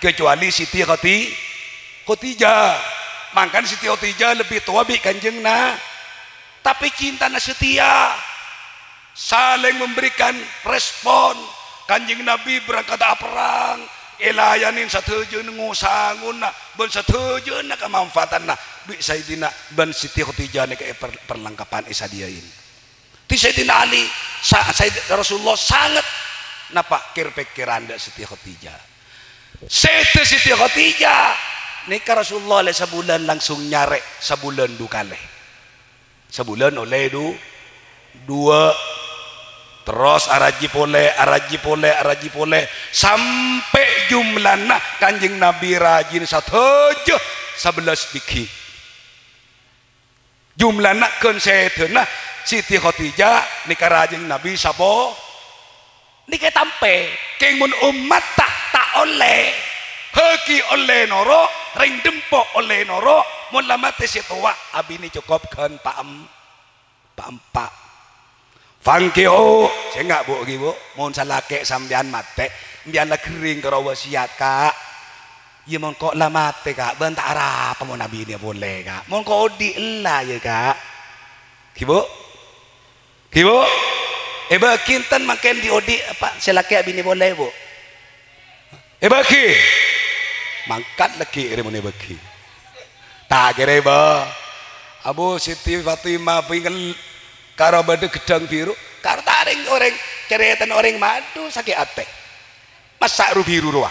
Kecuali Siti Khadi-, Khadijah. Mangkana Siti Khadijah lebbi towa bi' Kanjeng Na-, tapè cintana setia. Saling memberikan respon. Kanjeng Nabi berangkat aperrang, èlayanè sadhâjâna ngo-sangona bân sadhâjâna kamanfaatanna bi' Sayyidina bân Siti Khadijah nèka èper-, perlengkapan èsadhiyâin. Di Sayyidina Ali, sa-, Sayyid-, Rasulullah sanget napa kèr-pèkkèran dâ' Siti Khadijah. Sèdhâ Siti Khadijah nèka Rasulullah lè sabulân langsung nyarè sabulân du kalè. Sabulân ollè du-, duwâ'. Terros araji polè, araji polè, araji polè. Sampè' jumlana Kanjeng Nabi rajina sadhâjâ sabellâs bigghi. Jumlana ghân sèdhâna Siti Khadijah nèka rajina Nabi sapo-, nèka tampè. Kèng mon ommatta ta' ollè. Hagghi ollè noro', rèng dâmpo' ollè noro', mon la matè sè towa, abinè cokop ghân pa-, em-, pa-, empa'. Fankihu, sènga', Bu', ghi, Bu'. Mon salakè' sampèyan matè, sampèyan la gherring karo wasiyat, Ka'. Iyâ, mon ko' la matè, Ka', bân ta' arapa mon abinè polè, Ka'. Mon ko' odi' ella, yâ, Ka'. Ghi, Bu'? Ghi, Bu'? Èbâghi enten mangkèn dhi' odi' apa sè lakè' abinè polè, Bu'? Èbâghi. Mangkat laghi' rè mon èbâghi. Ta' kèra, Bâ. Abu Siti Fatimah bingel karo bâdâ ghedhâng biru. Karo ta' rèng-orèng, carètana orèng madhu sakè' atè. Massa' ru-biru rowa.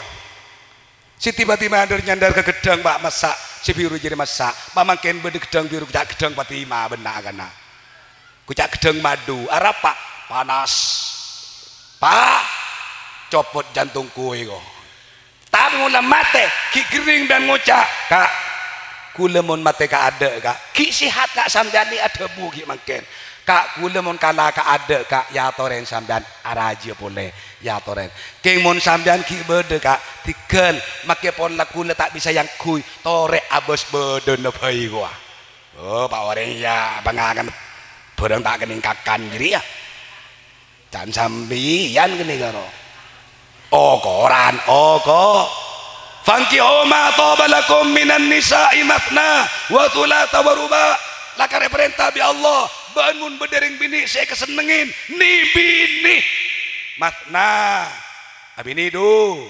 Siti Fatimah ndâr-nyandâr ka ghedhâng, Pa', massa' sè biru jârèya massa'. Pamangkèn bâdâ ghedhâng biru, ca' ghedhâng Fatimah bânna' kana. Koca' ghedhâng madu, arapa? Panas. Pa', copot jantong kowe ko. Tapè mon la matè, ghi' ghering bân ngoca', "Ka', kaulâ mon matè kaadâ', Ka'." Ghi' sehat, Ka', sampèyan nè adhâbu ghi' mangkèn. "Ka', kaulâ mon kala kaadâ', Ka', èyatorè sampèyan, arajâ polè, èyatorè. Kèng mon sampèyan ghi' bâdâ, Ka', dhigghâl, makè pola kaulâ ta' bisa èangghuy, torè abâs bâdâna bhâi kowa." Oh, pa' orèng ya pangangen bhârâng ta' kennèng kakan jârèya. Can sampèyan kennèng karo okoran, oko. "Fankihu ma thaba lakum minan nisa'i matsna wa tsulatsa wa ruba'." Lakar èparènta bi' Allah, bân mon bâdâ rèng binè' sè èkasennengngè, nè-binè'. Matsna, abinè du.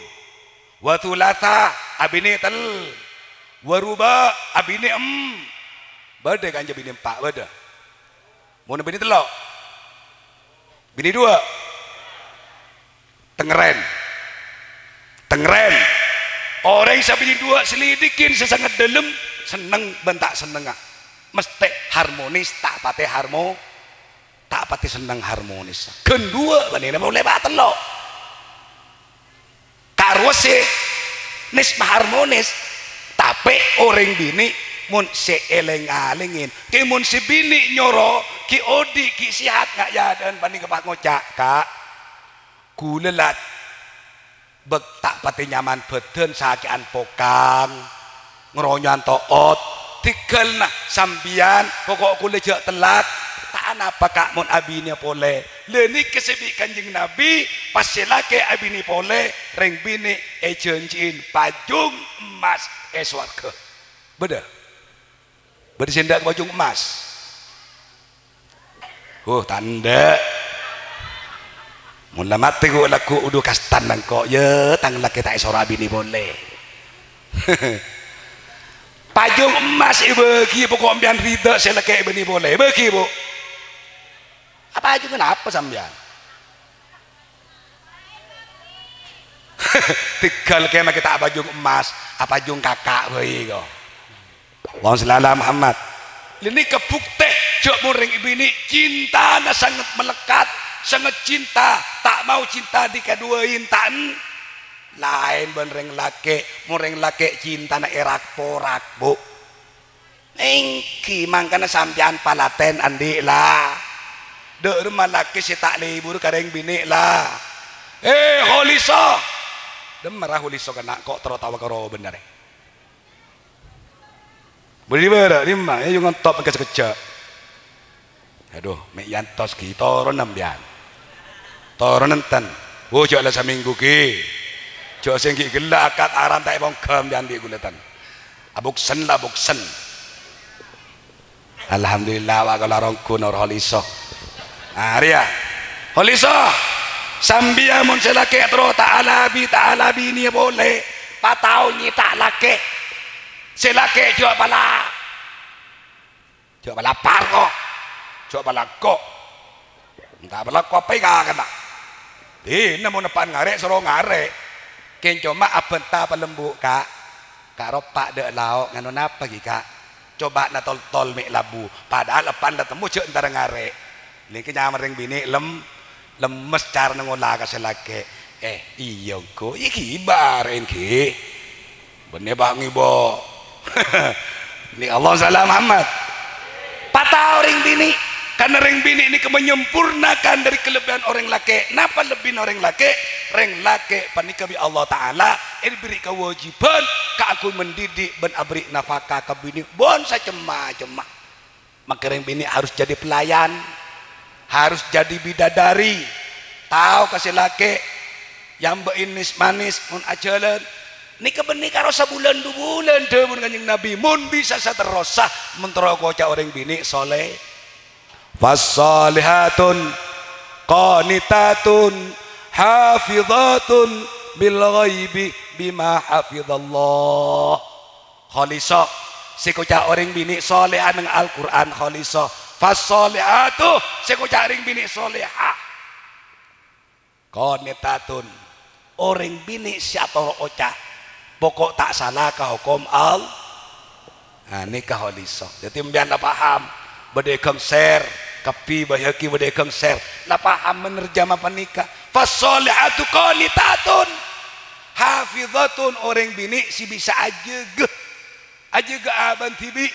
Wa tsulatsa, abinè tel. Wa ruba', abinè em. Bâdâ kanca binè empa', bâdâ. Mon binè tello'. Binè duwâ'. Tengngèrèn. Tengngèrèn. Orèng sè binè duwâ' sè lidhikin sè sanget dhâlem, senneng bân ta' sennengnga. Mestè harmonis, ta' patè harmo-, ta' patè senneng harmonis. Ghân duwâ' bânnè polè pa' tello'. Karowa sè nisma harmonis, tapè orèng binè' mon sè èlèng-alèngè, kè mon sè binè' nyoro, ghi' odi', ghi' sehat, nga' ya dâ'ân panèka pa' ngoca', "Ka', kaulâ la bâk ta' patè nyaman bâdân, sakè'an pokang." Ngronyuwân to'ot, dhigghâlna sampèyan, poko' kaulâ jhâ' tellat. Ta' anapa, Ka', mon abinè polè. Lha nèka sè bi' Kanjeng Nabi, pas sè lakè' abinè polè, rèng binè' èjhânjhiin pajung emmas è sowarghâ. Bâdâ? Bâdâ sè endâ' pajung emmas? Huh, ta' endâ'. Mon la matè ghu-, lagghu' udhu kastan engko', ya, tang lakè ta' èsoro abinè polè. Pajung emmas èbâghi, poko' sampèyan ridha sè lakè' èbâghi polè. Èbâghi, Bu. Apa pajung napa sampèyan? Dhigghâl kè makè ta' pajung emmas, apajung kaka' bhâi ko. Allahumma shalli ala Muhammad. Lha nèka buktè jhâ' mon rèng binè' cintana sanget malekat, sanget cinta, ta' mau cinta dikaduwâi, ta' en-, laèn bân rèng lakè', mon rèng lakè' cintana èrak-porak, Bu. Èngghi mangkana sampèyan palatèn andi' la. Dâ' remma lakè' sè ta' lebur ka rèng binè' la. Eh, Kholiso! Dâmma ra Kholiso kèna' ko' terro tao ka rowa bhendher. Bâri' bârâ' rimma, ayo ngontop engka' sakejjhâ'. Adhu, mè' èyantos ghi, toron sampèyan. Toron enten. Wo, jhâ' la samènggu ghi. Jhâ' sènggi ghellâ' akad aram ta' èpongghâ sampèyan bi' ghulâ ten. Abuksen la abuksen. Alhamdulillah, wa' kala ronggu nor Kholiso. Ah, rèya. Kholiso, sampèyan mon sè lakè' terro ta' alabi, ta' alabi nèya polè. Patao nyèta' lakè'. Sè lakè' jhâ' pala. Jhâ' pala parlo. Jhâ' pala ko'. Enta' pala ko' apa èngakana. Dinah mon eppa'na ngarè', soro ngarè'. Kèng coma abhânta palembu', Ka'. Ka' roppa' dâ' lao', nganu napa ghi, Ka'? Cobâna tol-tol mè' labu. Padahal eppa'na la temmo jhâ' entara ngarè'. Nèka nyamana rèng binè' lem-, lemmes carana ngola ka sè lakè'. Eh, iyâ, engko'. Iyâ ghi, bârâ'ân ghi. Bânnè bâ' ngibâ. Ni Allah salam Muhammad. Patao rèng binè'. Karna rèng binè' nèka menyempurnakan dâri kalebbiyân orèng lakè'. Napa lebbina orèng lakè'? Rèng lakè' panèka bi' Allah Ta'ala èbherri' kawâjibhân kaangghuy mendidik bân aberri' nafaka ka binè' bân sacem-macemma. Maka rèng binè' harus jadi pelayan, harus jadi bidadari, tao ka sè lakè', èambâ'in nès-manès mon ajhâlân. Nèka bânnè karo sabulân du bulân, dhâbuna Kanjeng Nabi, mon bisa saterrossa, mon terro èkoca' orèng binè' solè. "Fassalihatun qanitatun hafizatun bil ghaibi bima hafizallah." Kholiso, sè èkoca' orèng binè' solèha neng Al-Qur'an, kholiso. Fassolihatu, sè èkoca' orèng binè' solèha. Qanitatun, orèng binè' sè atoro' oca', poko' ta' sala ka hokom Al-, nah, nèka kholiso. Dhâddhi, sampèyan la paham, bâdâ è gang sèr, Kabbhi Baihaqi bâdâ è Gangsèr. La paham bhender jhâ' panèka. "Fassolihatu qanitatun hafizatun," orèng binè' sè bisa ajâgâ. Ajâgâ abâ'na dhibi',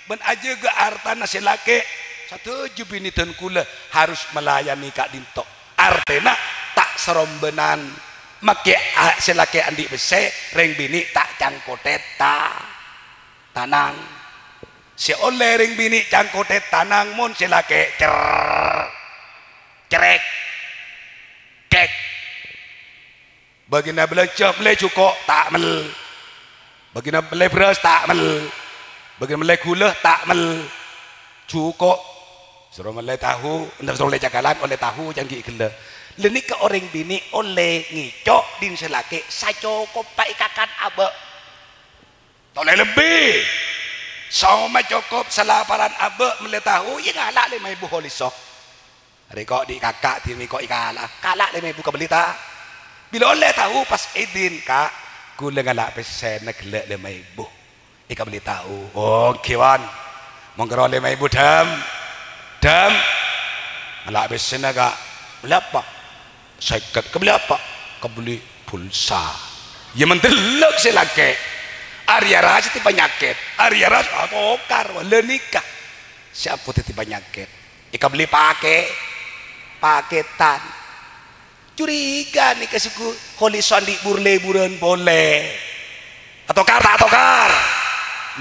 bân ajâgâ artana sè lakè'. Sadhâjâ binè dân kaulâ harus melayani ka'dinto. Artèna ta' sarombânan. Makkè a-, sè lakè' andi' pèssè, rèng binè' ta' cangkothèt ta-, tanang. Sè ollè rèng binè' cangkothèt tanang mon sè lakè' cer-, cerrèk, kèk. Bâgina bâlânjhâ mellè jhuko' ta' mel-, bâgina mellè bherrâs ta' mel-, bâgina mellè ghulâ ta' mel-, jhuko'. Soro mellè tahu, endâ' soro mellè cakalan, ollè tahu can ghi' ghellâ'. Lha nèka orèng binè' ollè ngèco' dhin sè lakè' sacokoppa èkakan abâ'. Ta' ollè lebbi. Saoma cokop salaparan abâ' mellè tahu, iyâ ngala' lèma èbu koliso. Rèko' dhi' kaka' dhimèko èkala'. Kala' lèma èbu kabelli ta'? Bilâ ollè tahu pas idin, "Ka', kaulâ ngala' pèssèna ghellâ' lèma èbu. Èkabelli tahu." "Oh, èngghi, Wan. Mon karo lèma èbu, Dam. Dam. Ngala' pèssèna, Ka'." "Bellè apa?" "Sèket." "Kabelli apa?" "Kabelli pulsa." Iyâ, mandellek sè lakè'. Arèya rajâ dhâddhi panyakèt. Arèya rajâ atokar, wâ, la nèka. Sè ampon dhâddhi panyakèt. Èkabelli pakè-, pakètan. Curiga nèka sè ghu-, koliso andi' bur-lèburân polè. Atokar ta' atokar?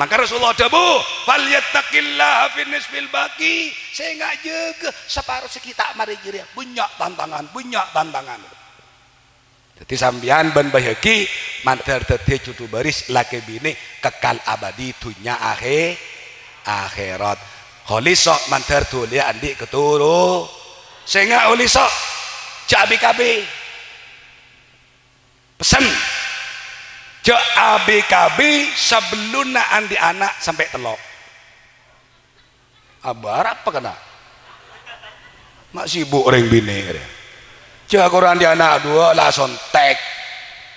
Mangka Rasulullah adhâbu, "Falyattaqillaha fi nisfil baqi." Sènga' jâgâ saparo sè ghi' ta' marè jârèya. Bânnya' tantangan, bânnya' tantangan. Dhâddhi sampèyan bân Baihaqi mandhâr dhâddhiyâ judhu bâris lakè binè kekal abadi dhunnya ahè-, akhèrat. Kholiso mandhâr dhuliyâ andi' katoro-, sènga' kholiso, jhâ' abi-kabi. Pessen, jhâ' abi-kabi sabellunna andi' ana' sampè' tello'. Abâ' arapa kana'? Ma' sibuk orèng binè' rè. Jhâ' korang andi' ana' duwâ' la asontèk.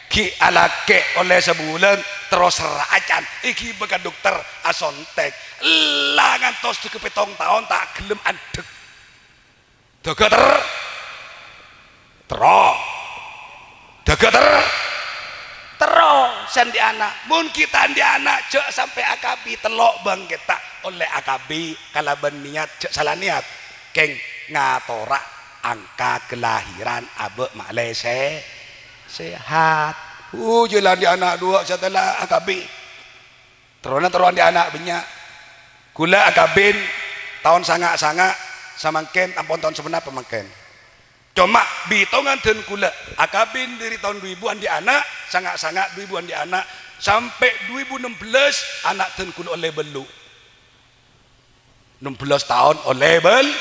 Ghi' alakè' ollè sabulân terro serra'a can èghibâ ka dokter asontèk. Ella ngantos dhâgghâ pèttong taon ta' ghellem andhek. Dhâgghâ ter-, terro. Dhâgghâ ter-, terro sè andi' ana'. Mon ghi' ta' andi' ana', jhâ' sampè' akabi tello' bângkètta. Ollè akabi kalabân niyat, jhâ' sala niyat. Kèng ngatora angka kalahiran abâ' ma'lè sè-, sehat. Uh, jhâ' la andi' ana' duwâ' satèya la akabi. Terrona terro andi' ana' bânnya'. Ghulâ akabin taon sanga'-sanga', samangkèn ampon taon saponapa mangkèn. Coma bitongan dân ghulâ akabin dâri taon du èbu andi' ana', sanga'-sanga' du èbu andi' ana', sampè' du èbu ennem bellâs ana' dân ghulâ ollè bellu'. Ennem bellâs taon ollè bel-,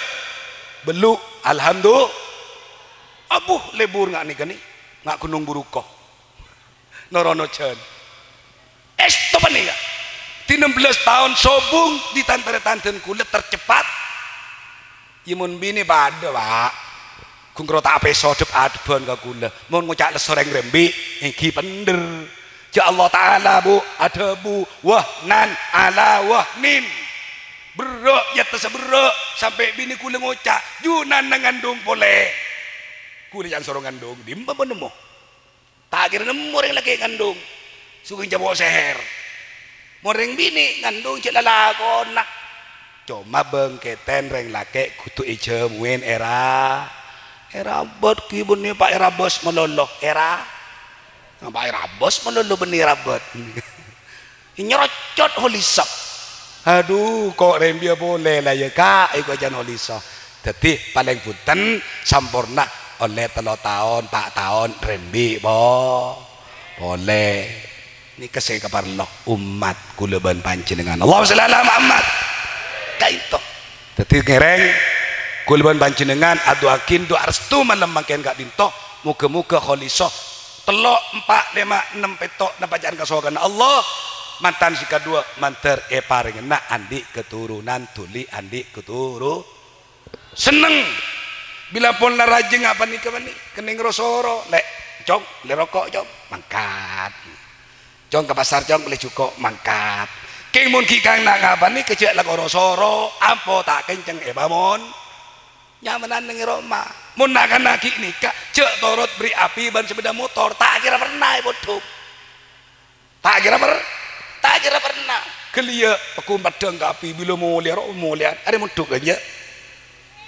bellu'. Alhamdu-, abbhu, lebur nga' nèka nè, nga' Gunung Buruko. Noro' ojhân. Èsto panèka. Dhi ennem bellâs taon sobung dhi tan-tarètan dân ghulâ tercepat. Yâ mon binè padâ, Pa'. Ghun karo ta' pèso dhep-adhebbhân ka ghulâ. Mon ngoca' lesso rèng rembi', èngghi pendher. Jhâ' Allah Ta'ala, Bu, adhâbu, "Wahnan ala wahnin." Berrâ' è attassa berrâ', sampè' binè ghulâ ngoca', "Junanna ngandung polè." Ghulâ jhân soro ngandung, dimma mon nemmo? Ta' kèra nemmo rèng lakè' ngandung, soghi ècapo' sèhèr. Mon rèng binè' ngandung jhâ' lalakonna. Coma bângkètèn rèng lakè' kodhu èjhâmuwin èra-, èrabât ghi' bânnè, Pa', èrabâs malolo, èra-, Pa', èrabâs malolo bânnè èrabât. Nyerocot Holisa. Adhu, ko' rembiyâ polè la yâ, Ka', èkoca' Holisa. Dhâddhi, palèng bhunten samporna ollè tello taon, pa' taon, rembi' po-, polè. Nèka sè èkaparlo ommat kaulâ bân panjhennengngan. Allahumma shalli ala Muhammad. Kaènto. Dhâddhi ngèrèng, kaulâ bân panjhennengngan adu'aaghin du'a restu malem mangkèn ka'dinto, moghâ-moghâ kholisoh tello', empa', lèma', ennem, pètto' napa ca'na kasokanna Allah, mantan sè kaduwâ' mandhâr èparèngana andi' katoronan dhuli andi' katoro-, senneng. Bilâ pon la rajâ nga' panèka, panè-, kennèng ro-soro, "Lè', Cong, lè' roko', Cong." Mangkat. "Cong, ka pasar, Cong, mellè jhuko'." Mangkat. Kèng mon ghi' kanna' nga' panèka jhâ' lako ro-soro, ampo ta' kencèng èpamon-, Nyamanan neng è roma. Mon na'-kana' ghi' nèka, jhâ' torot berri' api bân sepeda motor. Ta' kèra pernah èpodhung. Ta' kèra per-, ta' kèra pernah. Ghellâ' iyâ, pagghun paddhâng ka api, bilâ molèya, ro' molèyan. Arè mondhuk, enjâ'?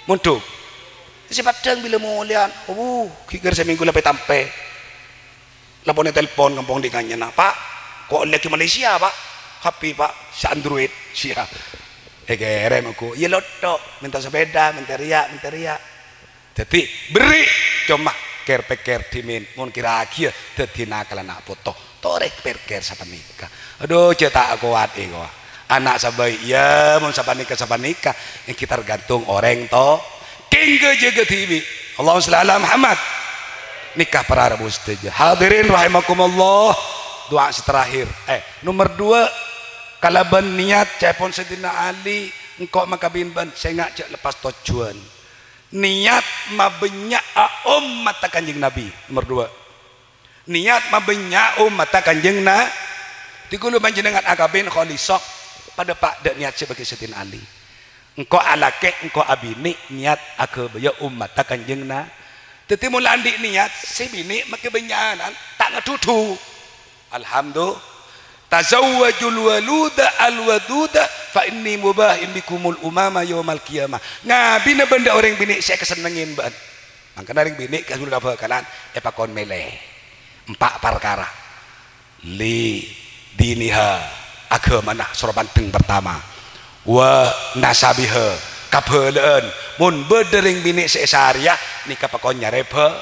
Mondhuk. Sè paddhâng bilâ molèyan. Oh, ghi' kèra samènggu la pè-tampè. Lapon è telpon kampong dhi' kannyana, "Pak, ko' ollè ghi' Malaysia, Pak? H P, Pak, sa Android." Sia. Èkèrèm aku. Iyâ lotto, mènta sepeda, mènta rèya, mènta rèya. Dhâddhi, berri', coma kèr-pèkkèr dhimèn, mon kèra aghiyâ dhâddhi nakalla ana' poto. Torè pèkkèr sapanèka. Adhu, jhâ' ta' kowat è kowa. Ana' sabâi, iyâ, mon sapanèka-sapanèka, èngghi tergantung orèng to-, kèng jâgâ dhibi'. Allahumma shalli ala Muhammad. Nèka para rabu sadhâjâ. Hadirin rahimakumullah. Du'a sè terakhir. Eh, nomer dua, kalabân niyat ca'èpon Sayyidina Ali, engko' makabin bân sènga' jhâ' lepas tojjhuwân. Niyat mabânnya'a ommatta Kanjeng Nabi. Nomer dua. Niyat mabânnya'a ommatta Kanjeng Na-, dhâddhi kaulâ panjhennengngan akabin khalisah padâ pa' dâ' niyat sè bâgi Sayyidina Ali. Engko' alakè', engko' abinè' niyat aghâbâyâ ommatta Kanjeng Na-, dhâddhi mon la andi' niyat, sè binè' makè bânnya'an, ta' ngadhudhu. Alhamdu-, "Tazawwajul waluda al waduda fa inni mubahin bikumul umama yaumal qiyamah." Ngabinâ bân dâ' orèng binè' sè èkasennengngè bâ'na. Mangkana rèng binè' kaulâ bhâkalan èpakon mèlè empa' parkara. Li diniha, aghâmana, soro pandheng pertama. Wa nasabiha, kabhâlâ'ân. Mon bâdâ rèng binè' sè èsarèya, nèka pakon nyarè bhâ-,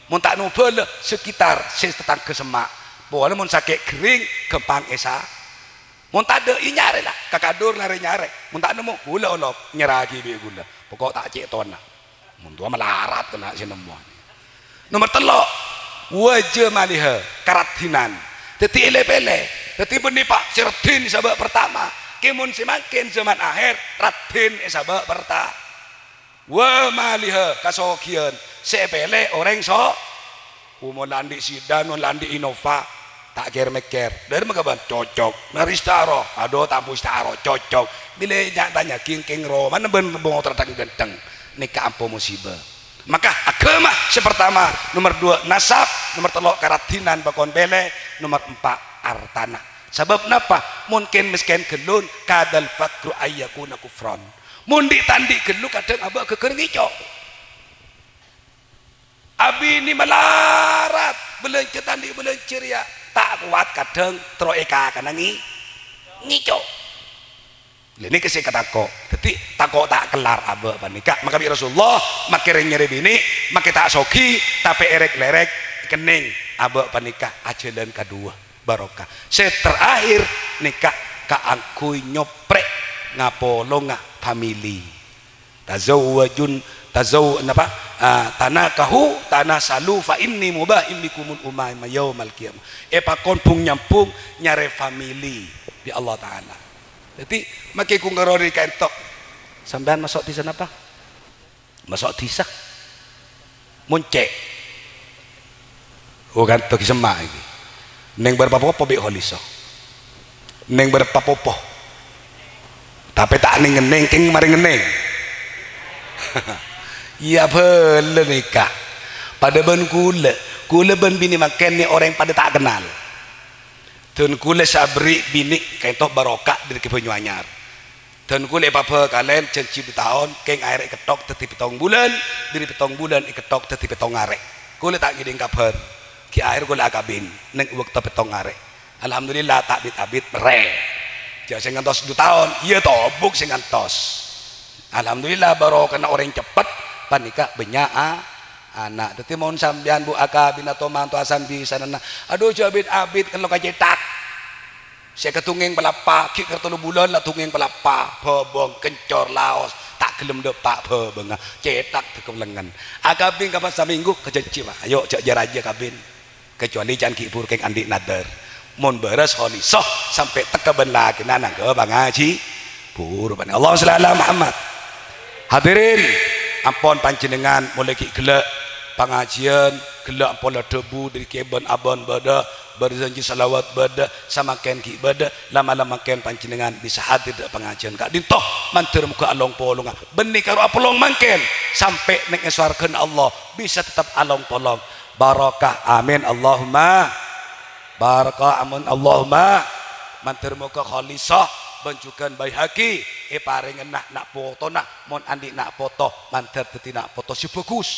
mon ta' nobâlâ, sekitar, sè tatangghâ semma'. Polana mon sakè' ghering, ghâmpang èsa-, Mon tadâ', iyâ nyarè, la, ka Kadur larè nyarè. Mon ta' nemmo, kaulâ olok, nyerraghi bi' kaulâ. Poko' ta' cè' tona. Mon towa malarat kèng sè nemmo. Nomer tello', wa jamaliha, karaddhinan. Dhâddhi èlè-pèlè. Dhâddhi bânnè, Pa', sè raddhin è sabâ' pertama. Kèng mon sè mangkèn zaman akhir, raddhin è sabâ' perta-, Wa maliha, kasoghiyân sè èpèlè orèng so-, mon la andi' Sedan, mon la andi' Innova, ta' kèr-mèkkèr. Dâri mangkabân, cocok. Marè istaro, adhu, tambu istaro, cocok. Bilâ nya-, tanya'aghi kèng romana bân motor dhâng-ghântheng. Nèka ampo musibâ. Maka aghâma sè pertama, nomer dua nasab, nomer tello' karaddhinan pakon pèlè, nomer empa' artana. Sabâb napa? Mon kèn-mèskèn ghâllun, kadal faqru ayyakuna kufran. Mon dhi'-tandhi' ghâllu kadhâng abâ' ghâgghâr ngèco'. Abinè malarat, bâlânjhâ tandhi' bâlânjhâ rèya ta' kowat kadhâng terro èkakana ngè-, ngèco'. Lha nèka sè katako'. Dhâddhi tako' ta' kellar abâ' panèka. Maka bi' Rasulullah makè rèng nyarè binè', makè ta' soghi, tapè èrèk-lèrèk, kennèng abâ' panèka ajhâlân kadhuwâ. Barokah. Sè terakhir nèka kaangghuy nyoprè' ngapolonga famili. Tazawwajun, tazaw-, napa? Ah, tanakahu, tanasalu, fa inni mubahin bikumul umama yaumal qiyamah. Èpakon bung-nyambung nyarè famili bi' Allah Ta'ala. Dhâddhi, makè ghun karori kaènto. Sampèyan maso' dhisa napa? Maso' dhisa. Moncè'. Oh, kanto ghi semma' iki. Neng bâr papopo bi' Kholiso. Neng bâr papopo. Tapè ta' neng-ngenneng, kèng marè ngenneng. Iyâ bhâlâ nèka. Padâ bân kulâ. Kulâ bân binè mangkèn nè orèng padâ ta' kennal. Dân kulâ sè aberri' binè kaènto barokah dâri Banyuanyar. Dân kulâ èpabhâkalèn jhânjhi du taon, kèng aèrra èkettok dhâddhi pèttong bulân, dâri pèttong bulân èkettok dhâddhi pèttong arè. Kulâ ta' ngèdhing kabhâr, ghi' aèrra kulâ akabin neng bâkto pèttong arè. Alhamdulillah, ta' bit-abit, merrè. Jhâ' sè ngantos du taon, iyâ tobuk sè ngantos. Alhamdulillah, barokana orèng ceppet, panèka bânnya' a-, ana'. Dhâddhi, mon sampèyan, Bu, akabin atau manto asan bisanana, adhu, jhâ' bit-abit, kello ka cèthak. Sè èkatongngèng palappa, ghi' kèra tello bulân la tongngèng palappa, bhâbâng, kencor, laos, ta' ghellem dâpa' bhâbângnga, cèthak dhâgghâ lengngen. Akabin kapan samènggu, kajhânjhi, Ma'. Ayo, jhâ' jâ-rajâ kabin. Kecuali can ghi' bhuru kèng andi' nadâr. Mon bârâs Kholiso sampè' tekka bân lakèna nangghâ pangajhi-, bhuru panè. Allahumma shalli ala Muhammad. Hadirin, ampon panjhennengan molaè ghi' ghellâ' pangajiyân, ghellâ' ampon la dhâbu dâri kèbân abân bâdâ. Berjanji salawat bâdâ, samangkèn ghi' bâdâ, la-, malam mangkèn panjhennengngan bisa hadir dâ' pangajiân ka'dinto, mandhâr moghâ along-polonga, bânnè karo apolong mangkèn, sampè' neng è sowarghâna Allah, bisa tetep along-polong. Barokah, amin, Allahumma. Barokah, amin, Allahumma. Mandhâr moghâ Khalisah, bân jhughân Baihaqi, èparèngana na' potona, mon andi' na' poto, mandhâr dhâddhi na' poto sè bhâghus.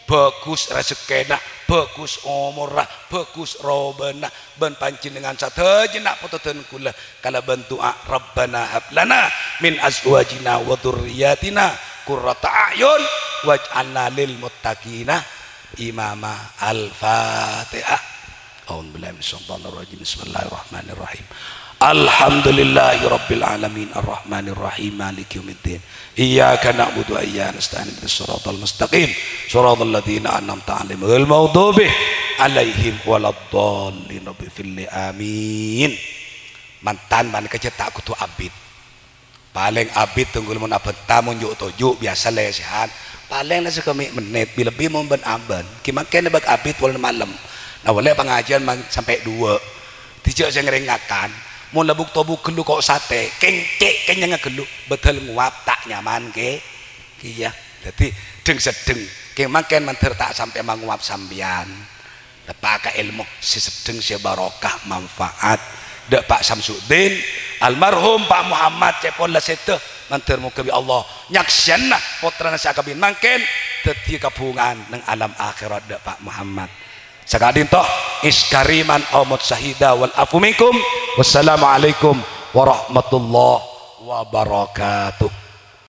Bhâghus rejekkèna, bhâghus omorra, bhâghus robâna, bân panjhennengngan sadhâjâna na' poto dân kaulâ kalabân du'a, "Rabbana hab lana min azwajina wa dzurriyyatina qurrata a'yun waj'alna lil muttaqina imama." Al-Fatihah. A'udzubillahi minasyaitonirrajim. Bismillahirrahmanirrahim. Alhamdulillahirabbil alamin, arrahmanirrahim, maliki yaumiddin. Iyyaka na'budu wa iyyaka nasta'in, ihdinas siratal mustaqim, siratal ladzina an'amta 'alaihim, ghairil maghdubi 'alaihim waladdallin. Rabbighfirli. Amin. Mantan panèka jhâ' ta' kodhu abit. Palèng abit tongghul mon abhânta, mon ju'-toju' biyasa lèsèhan. Palèng la sakemmè' mennit, bi-, lebbi mon bân-ambân. Ghi' mangkèn bâk abit polana malem. Nah, ollè pangajiân man-, sampè' duwâ'. Dija' sè ngrèng ngakan. Mon la buk-tobuk ghâllu ko' satè, kèng-, cè' kennengnga ghâllu, bhâdhâl ngowap ta' nyaman kè-, kèya. Dhâddhi, dheng-seddheng. Kèng mangkèn mandhâr ta' sampè' mangowap sampèyan. Dâpa' ka èlmo sè seddheng, sè barokah, manfaat. Dâpa' Samsuddin, almarhum Pa' Muhammad, cèpon la sèdhâ, mandhâr moghâ bi' Allah nyaksèna pottrana sè akabin mangkèn dhâddhiyâ kabhunga'an neng alam akhèrat dâpa' Muhammad. Saka'dinto, is kariman aw mut sahida wal afu minkum. Wassalamualaikum warahmatullahi wabarakatuh.